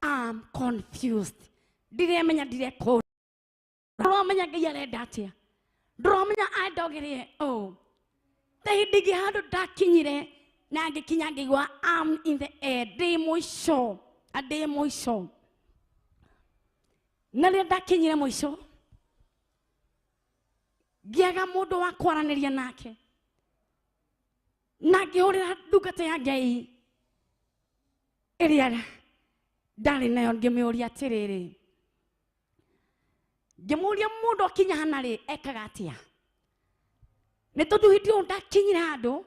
I'm confused, ndiremenya ndirekũ. Ndũramenya Ngai arenda atĩa, ndũramenya andogere ũ. Ta hĩndĩ ĩngĩ handũ ndakinyire na ngĩkinya ngĩigua I'm in the air, ndĩ mũico, ndĩ mũico. Na rĩrĩa ndakinyire mũico, ngĩaga mũndũ wa kwaranĩria nake, na ngĩhũrĩra ndungata ya Ngai ĩrĩa ndarĩ nayo, ngĩmĩũria atĩrĩrĩ, ngĩmũria mũndũ akinya hana rĩ ekaga atĩa? Nĩ tondũ hĩndĩ ĩyo ndakinyire handũ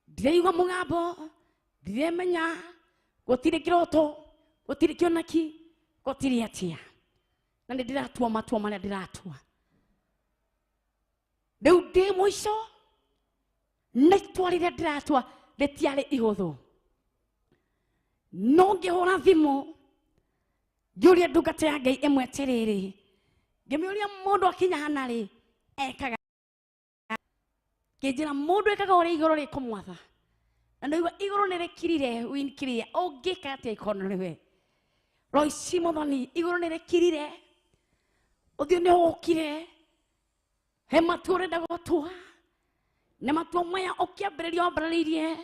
ndiraigua mũgambo, ndiremenya, gũtirĩ kĩroto, gũtirĩ kĩoneki, gũtirĩ atĩa, na nĩ ndĩratua matua marĩa ndĩratua. Rĩu ndĩ mũico. Na itua rĩrĩa ndĩratua rĩtiarĩ ihũthũ. No ngĩhũra thimũ ngĩũria ndungata ya Ngai ĩmwe atĩrĩrĩ, ngĩmĩũria mũndũ akinya hana rĩ ekaga, ngĩnjĩra mũndũ ekaga ũrĩa igũrũ rĩkũmwatha. Na ndaigua igũrũ nĩ rĩkirire winkirire, ũngĩka atĩa ikono nĩwe Roici Muthoni, igũrũ nĩ rĩkirire, ũthiũ nĩ ũgũkire, he matua ũrenda gũtua, na matua maya ũkĩambĩrĩria wambĩrĩirie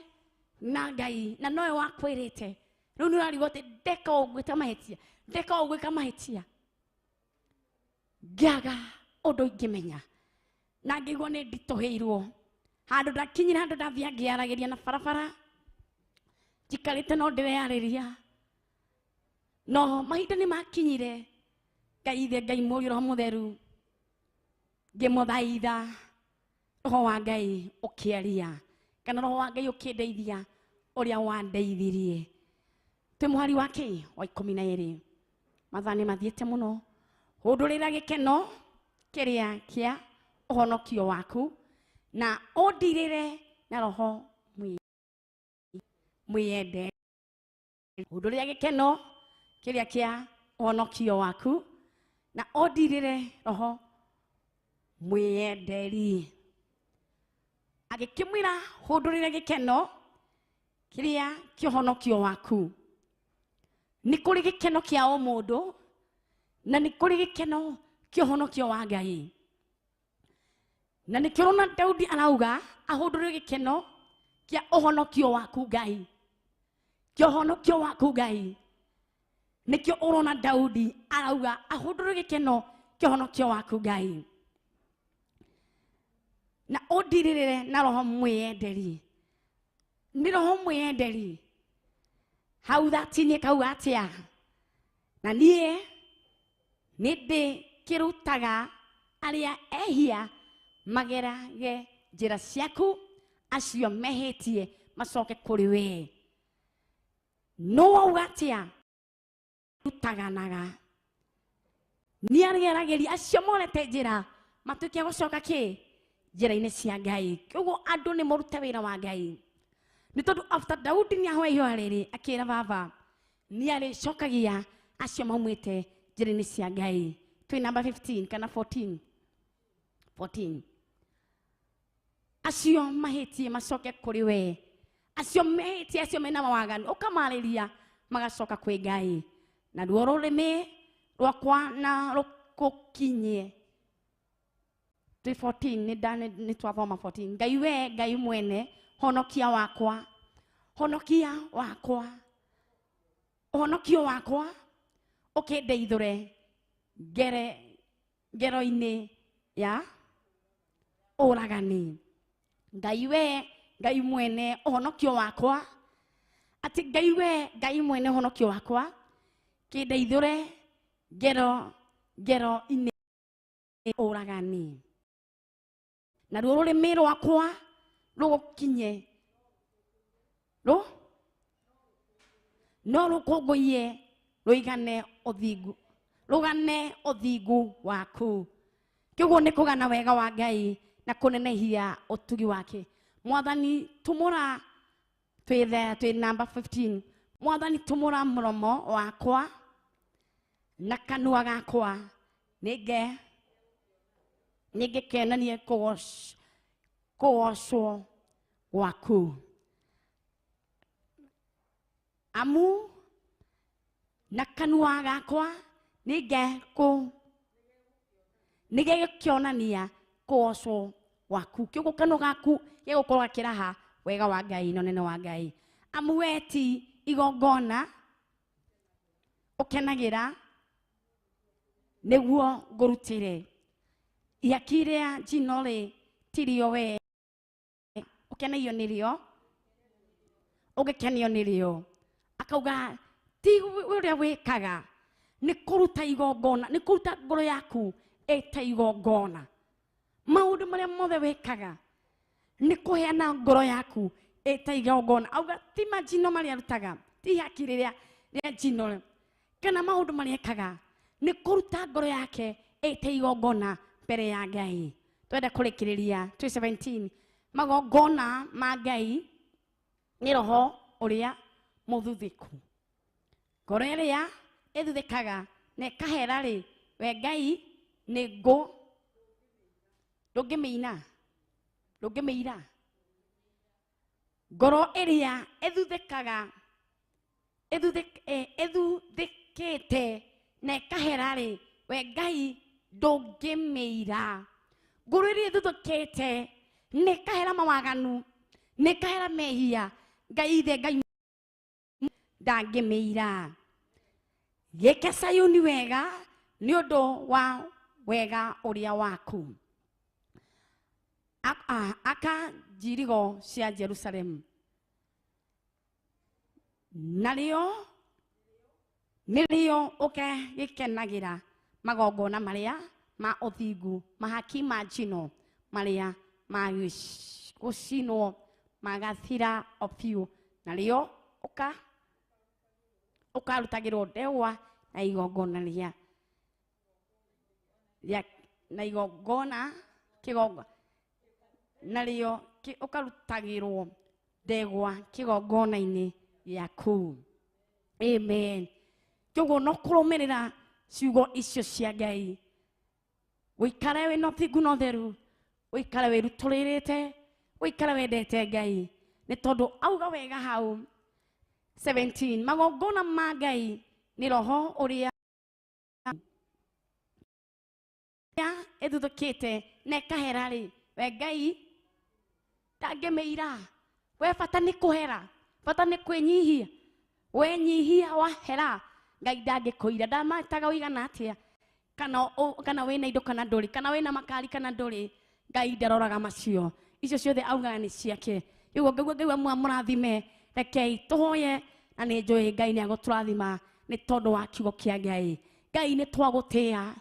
na Ngai, na nowe wakwĩrĩte. Rĩu nĩ ũrarigwo atĩ ndeka ũguo gwĩka mahĩtia, ndeka ũguo gwĩka mahĩtia. Ngĩaga ũndũ ingĩmenya, na ngĩigua nĩ nditũhĩirwo. Handũ ndakinyire, handũ ndathiĩ ngĩaragĩria na barabara, njikarĩte no ndĩreyarĩria. No mahinda nĩ makinyire, Ngai ithe, Ngai Mũriũ, Roho Mũtheru, ngĩmũthaitha, Roho wa Ngai ũkĩaria, kana Roho wa Ngai ũkĩndeithia ũrĩa wandeithirie. Twĩ mũhari wa kĩ? Wa 12. Mathaa nĩ mathiĩte mũno. Hũndũrĩra gĩkeno kĩrĩa kĩa ũhonokio waku, na ũndirĩre na roho mwĩyende. Hũndũrĩra gĩkeno kĩrĩa kĩa ũhonokio waku, na ũndirĩre roho mwĩyenderi. Agĩkĩmwĩra hũndũrĩra gĩkeno kĩrĩa kĩa ũhonokio waku. Nĩ kũrĩ gĩkeno kĩa ũmũndũ, na nĩ kũrĩ gĩkeno kĩa ũhonokio wa Ngai. Na nĩkĩo ũrona Daudi arauga ahũndũrĩre gĩkeno kĩa ũhonokio waku Ngai, kĩa ũhonokio waku Ngai. Nĩkĩo ũrona Daudi arauga ahũndũrĩre gĩkeno kĩa ũhonokio waku Ngai, na ũndirĩrĩre na roho mwĩyenderi. Nĩ roho mwĩyenderi hau thatini kauga atĩa? Na niĩ nĩ ndĩkĩrutaga arĩa ehia magerage njĩra ciaku, acio mehĩtie macoke kũrĩ wee. No wauga atĩa? Rutaganaga. Nĩ arĩgeragĩria acio morete njĩra matuĩke a gũcoka kĩ? Njĩra-inĩ cia Ngai. Koguo andũ nĩ marute wĩra wa Ngai. Nĩ tondũ after Daudi nĩ ahoya ihoya rĩrĩ, akĩra baba nĩ arĩcokagia acio maumĩte njĩra-inĩ cia Ngai. Twĩ namba 15 kana 14? 14. Acio mahĩtie macoke kũrĩ we, acio mehĩtie, acio mena mawaganu, ũkamarĩria magacoka kwĩ Ngai. Naruo rũrĩmĩ rwakwa na rũkũkinyie. Twĩ 14, nĩ twathoma 14. Ngai we, Ngai mwene, honokia wakwa, honokia wakwa, ũhonokio wakwa ũkĩndeithũre ngero-inĩ ya ũragani. Ngai we, Ngai mwene, ũhonokio wakwa, atĩ Ngai we, Ngai mwene, ũhonokio wakwa, kĩndeithũre ngero-inĩ ũragani. Naruo rũrĩmĩ rwakwa rũgũkinye, no rũkũngũiye rũigane ũthingu, rũgane ũthingu waku. Kĩguo nĩ kũgana wega wa Ngai na kũnenehia ũtugi wake. Mwathani tumũra, twĩ there, twĩ namba 15. Mwathani tumũra mũromo wakwa na kanua gakwa, nĩngĩkenanie kũgocwo gwaku. Amu na kanua gakwa nĩgegũkĩonania kũgocwo gwaku. Kĩguo kanua gaku gegũkorwo gakĩraha wega wa Ngai na ũnene wa Ngai. Amu we ti igongona ũkenagĩra nĩguo ngũrutĩre. Ihaki rĩa njino rĩ tirio we ũkenagio nĩrĩo, ũgĩkenio nĩrĩo. Akauga ti ũrĩa wĩkaga nĩ kũruta igongona, nĩ kũruta ngoro yaku ĩta igongona. Maũndũ marĩa mothe wĩkaga nĩ kũheana ngoro yaku ĩta igongona. Auga ti majino marĩa arutaga, ti ihaki rĩrĩa rĩa njino kana maũndũ marĩa ekaga, nĩ kũruta ngoro yake ĩta igongona mbere ya Ngai. Twenda kũrĩkĩrĩria twĩ 17. Magongona ma Ngai nĩ roho ũrĩa mũthuthĩku. Ngoro ĩrĩa ĩthuthĩkaga na ĩkahera rĩ, we Ngai nĩ ngũ ndũngĩmĩina, ndũngĩmĩira. Ngoro ĩrĩa ĩthuthĩkaga ĩthuthĩkĩte na ĩkahera rĩ, we Ngai ndũngĩmĩira. Ngoro ĩrĩa ĩthuthĩkĩte na ĩkahera mawaganu, na ĩkahera mehia, Ngai ithe Ngai ndangĩmĩira. Gĩke Sayuni wega nĩ ũndũ wa wega ũrĩa waku. Aka njirigo cia Jerusalemu. Narĩo nĩrĩo ũgĩkenagĩra magongona marĩa ma ũthingu, mahaki ma njino marĩa ma gũcinwo magathira o biũ, narĩo ũkarutagĩrwo ndegwa na igongona rĩa na igongona kĩgongo, narĩo ũkarutagĩrwo ndegwa kĩgongona-inĩ gĩaku. Amen. Koguo no kũrũmĩrĩra ciugo icio cia Ngai, ũikare wĩna ũthingu na ũtheru, ũikare wĩrutũrĩrĩte, ũikare wendete Ngai, nĩ tondũ auga wega hau 17, magongona ma Ngai nĩ roho ũrĩa ĩthuthũkĩte na ĩkahera rĩ, we Ngai ndangĩmĩira. We bata nĩ kũhera, bata nĩ kwĩnyihia. Wenyihia wahera, Ngai ndangĩkũira. Ndamataga ũigana atĩa, kana wĩna indo kana ndũrĩ, kana wĩna makari kana ndũrĩ, Ngai ndaroraga macio. Icio ciothe augaga nĩ ciake. Rĩu ngaigua Ngai wa mũrathime, rekei tũhoye, na nĩ njũĩ Ngai nĩ agũtũrathima nĩ tondũ wa kiugo kĩa Ngai. Ngai nĩ twagũtĩĩa,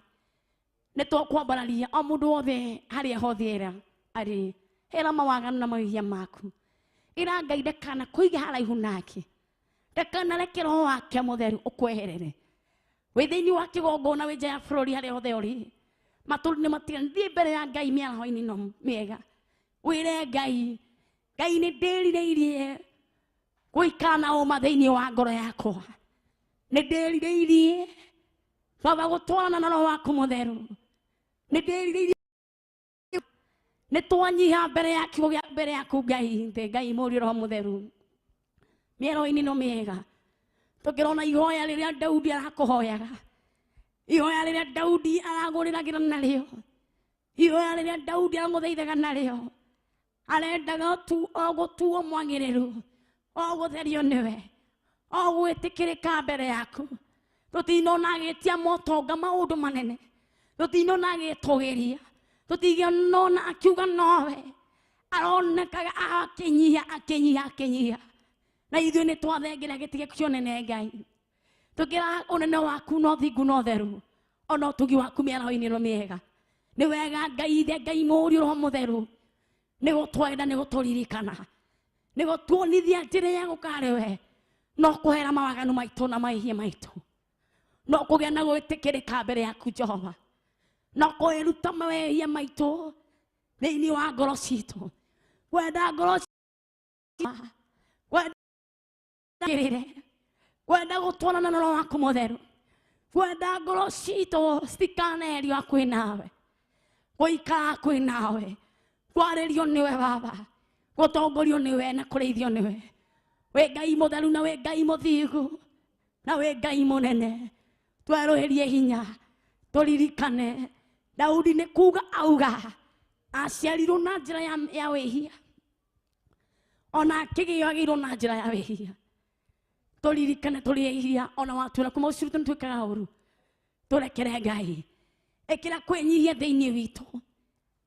nĩ twakwambararia o mũndũ wothe harĩa hothe arĩ. Hera mawaganu na mawĩhia maku. Ĩra Ngai ndakana kũiga haraihu nake, ndakanareke roho wake mũtheru ũkweherere. Wĩ thĩinĩ wa kĩgongona, wĩ nja ya bũrũri, harĩa hothe ũrĩ, matũũra-inĩ matiganu, thiĩ mbere ya Ngai mĩaraho-inĩ ĩno mĩega, wĩre Ngai, Ngai nĩ ndĩrirĩirie gũikara na ũma thĩinĩ wa ngoro yakwa, nĩ ndĩrirĩirie Baba gũtwarana na roho waku mũtheru, nĩ ndĩrirĩirie nĩ twanyiha mbere ya kiugo gĩa mbere yaku Ngai, thĩ Ngai mũriũ roho mũtheru. Mĩaraho-inĩ ĩno mĩega tũkĩrona ihoya rĩrĩa Daudi arakũhoyaga, ihoya rĩrĩa Daudi aragũrĩragĩra narĩo, ihoya rĩrĩa Daudi aramũthaithaga narĩo, arendaga tu o gũtuo mwagĩrĩru, o gũtherio nĩwe, o gwĩtĩkĩrĩka mbere yaku. Tũtinona agĩtia motonga maũndũ manene, tũtinona agĩtũgĩria, tũtinona akiuga nowe, aronekaga akĩnyihia, akĩnyihia, akĩnyihia. Na ithuĩ nĩ twathengera gĩtĩ gĩaku kĩa ũnene Ngai, tũkĩra ũnene waku na ũthingu na ũtheru, ona ũtugi waku mĩaraho-inĩ ĩno mĩega. Nĩ wega Ngai ithe, Ngai mũriũ roho mũtheru, nĩ gũtwenda, nĩ gũtũririkana, nĩ gũtuonithia njĩra ya gũka harĩ we, no kũhera mawaganu maitũ na mahĩtia maitũ, no kũgĩa na gwĩtĩkĩrĩka mbere yaku Jehova, no kwĩruta mehia maitũ thĩinĩ wa ngoro citũ, kwenda ngoro kwenda kĩrĩre, kwenda gũtwarana na roho waku mũtheru, kwenda ngoro citũ citikaneherio hakuhĩ nawe, gũikara hakuhĩ nawe, kwarĩrio nĩwe Baba, gũtongorio nĩwe na kũrĩithio nĩwe. Wĩ Ngai mũtheru na wĩ Ngai mũthingu na wĩ Ngai mũnene, twerũhĩrie hinya, tũririkane Daudi nĩ kuga auga aciarirwo na njĩra ya wĩhia, ona akĩgĩo agĩirwo na njĩra ya wĩhia. Tũririkane tũrĩ ehia, ona watuĩra kuma ũcio nĩ twĩkaga ũru, tũrekere Ngai. Ĩkĩra kwĩnyihia thĩinĩ witũ,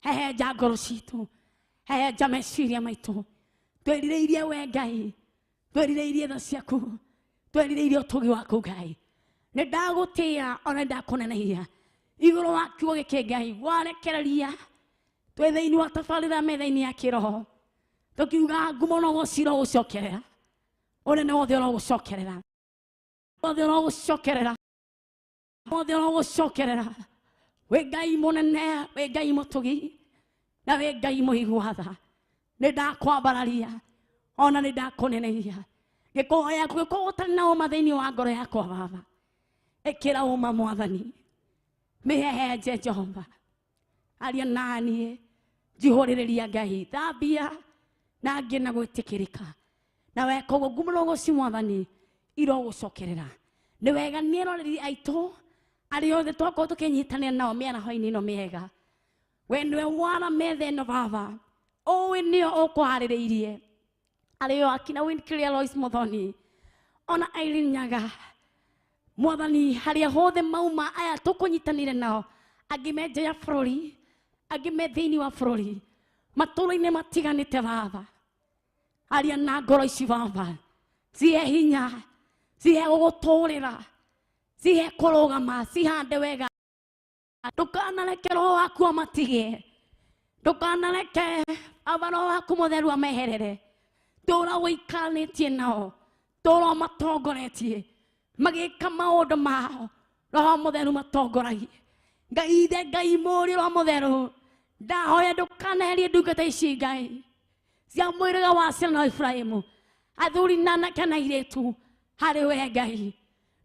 hehenja ngoro citũ, hehenja meciria maitũ. Twĩrirĩirie we Ngai, twĩrirĩirie tha ciaku, twĩrirĩirie ũtugi waku Ngai. Nĩ ndagũtĩĩa ona nĩ ndakũnenehia igũrũ wa kiugo gĩkĩ Ngai warekereria twĩ thĩinĩ wa tabarĩra metha-inĩ ya kĩroho, tũkiuga ngumo no gũcira ũgũcokerera, ũnene wothe ũrogũcokerera, wothe ũrogũcokerera, wothe ũrogũcokerera. Wĩ Ngai mũnene, wĩ Ngai mũtugi, na wĩ Ngai mũigua tha. Nĩ ndakwambararia ona nĩ ndakũneneria. Gĩkũhoya gũkorwo ũtarĩ na ũma thĩinĩ wa ngoro yakwa Baba. Ĩkĩra ũma Mwathani. Mĩhehenje Jehova. Aria naniĩ njihũrĩrĩria Ngai thambia na ngĩ na gwĩtĩkĩrĩka. Na weka ũguo ngumo na ũgoci Mwathani irogũcokerera. Nĩ wega nĩ eroreri aitũ arĩa othe twakorwo tũkĩnyitanĩra nao mĩaraho-inĩ ĩno mĩega. We nĩwe wara metha ĩno Baba, ũĩ nĩo ũkũharĩrĩirie. Arĩo akina Winclear Lois Muthoni ona Irene Nyaga Mwathani harĩa hothe mauma aya tũkũnyitanĩire nao, angĩ me nja ya bũrũri, angĩ me thĩinĩ wa bũrũri, matũũra-inĩ matiganĩte Baba. Aria na ngoro ici Baba, cihe hinya, cihe gũgũtũũrĩra, cihe kũrũgama, cihande wega. Ndũkanareke roho waku amatige, ndũkanareke Baba roho waku mũtheru ameherere. Tũũra ũikaranĩtie nao, tũũra ũmatongoretie magĩka maũndũ mao, roho mũtheru matongoragie. Ngai ithe, Ngai mũriũ, roho mũtheru, ndahoya ndũkaneherie ndungata ici Ngai cia mũhĩrĩga wa ciana wa Iburahĩmu, athuri na anake na airĩtu harĩ we Ngai,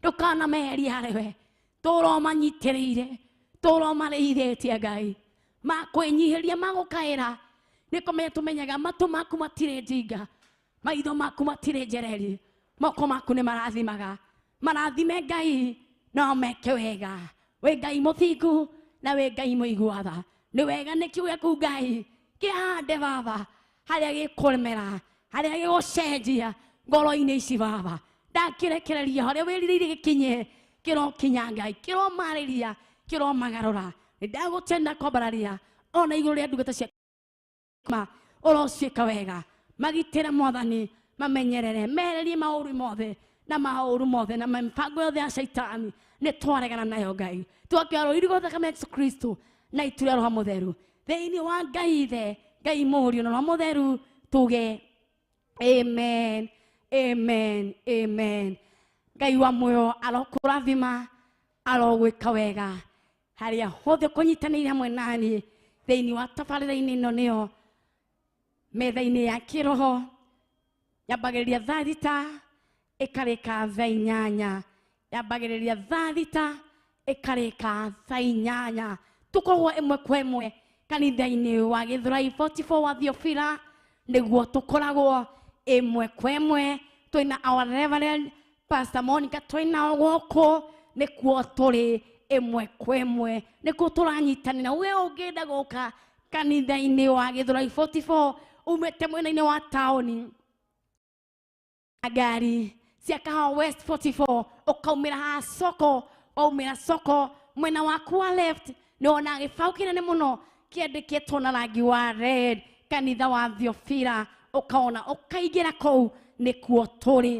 ndũkanameherie harĩ we. Tũũra ũmanyitĩrĩire, tũũra ũmarĩithĩtie Ngai, makwĩnyihĩria, magũkaĩra. Nĩ kũmenya tũmenyaga matũ maku matirĩ njinga, maitho maku matirĩ njereri, moko maku nĩ marathimaga. Marathime Ngai no meke wega. Wĩ Ngai mũthingu na wĩ Ngai mũigua tha. Nĩ wega nĩ kiugo gĩaku Ngai kĩhande Baba harĩa gĩkũremera, harĩa gĩgũcenjia ngoro-inĩ ici Baba. Ndakĩrekereria harĩa wĩrirĩirie gĩkinye, kĩrokinya Ngai, kĩromarĩria, kĩromagarũra. Nĩ ndagũtenda kwambararia ona igũrũ rĩa ndungata ciaku ũrociĩka wega. Magitĩre Mwathani, mamenyerere, mehererie maũru mothe na maũru mothe na mĩbango yothe ya Shaitani nĩ twaregana nayo Ngai. Twakĩoya rũirigo thakame ya Jesũ Kristo na itu rĩa Roho Mũtheru thĩinĩ wa Ngai Ithe, Ngai Mũriũ na Roho Mũtheru, tuge amen, amen, amen. Ngai wa muoyo arokũrathima, arogwĩka wega harĩa hothe ũkũnyitanĩire hamwe naniĩ thĩinĩ wa tabarĩra-inĩ ĩno nĩyo metha-inĩ ya kĩroho. Yambagĩrĩria thaa 6 ĩkarĩka thaa 8, yambagĩrĩria thaa 6 ĩkarĩka thaa 8. Tũkoragwo ĩmwe kwa ĩmwe kanitha-inĩ wa Gĩthũrai 44 wa Theophila, nĩguo tũkoragwo ĩmwe kwa ĩmwe. Twĩna our Reverend Pastor Monica, twĩnao gũkũ, nĩkuo tũrĩ ĩmwe kwa ĩmwe, nĩkuo tũranyitanĩra. We ũngĩenda gũka kanitha-inĩ wa Gĩthũrai 44 umĩte mwena-inĩ wa taũni, ngari cia Kahawa West 44 ũkaumĩra haha soko, waumĩra soko mwena waku wa left nĩ wona gĩbaũ kĩnene mũno kĩandĩkĩtwo na rangi wa red, kanitha wa Theophila, ũkaona ũkaingĩra kũu nĩkuo tũrĩ.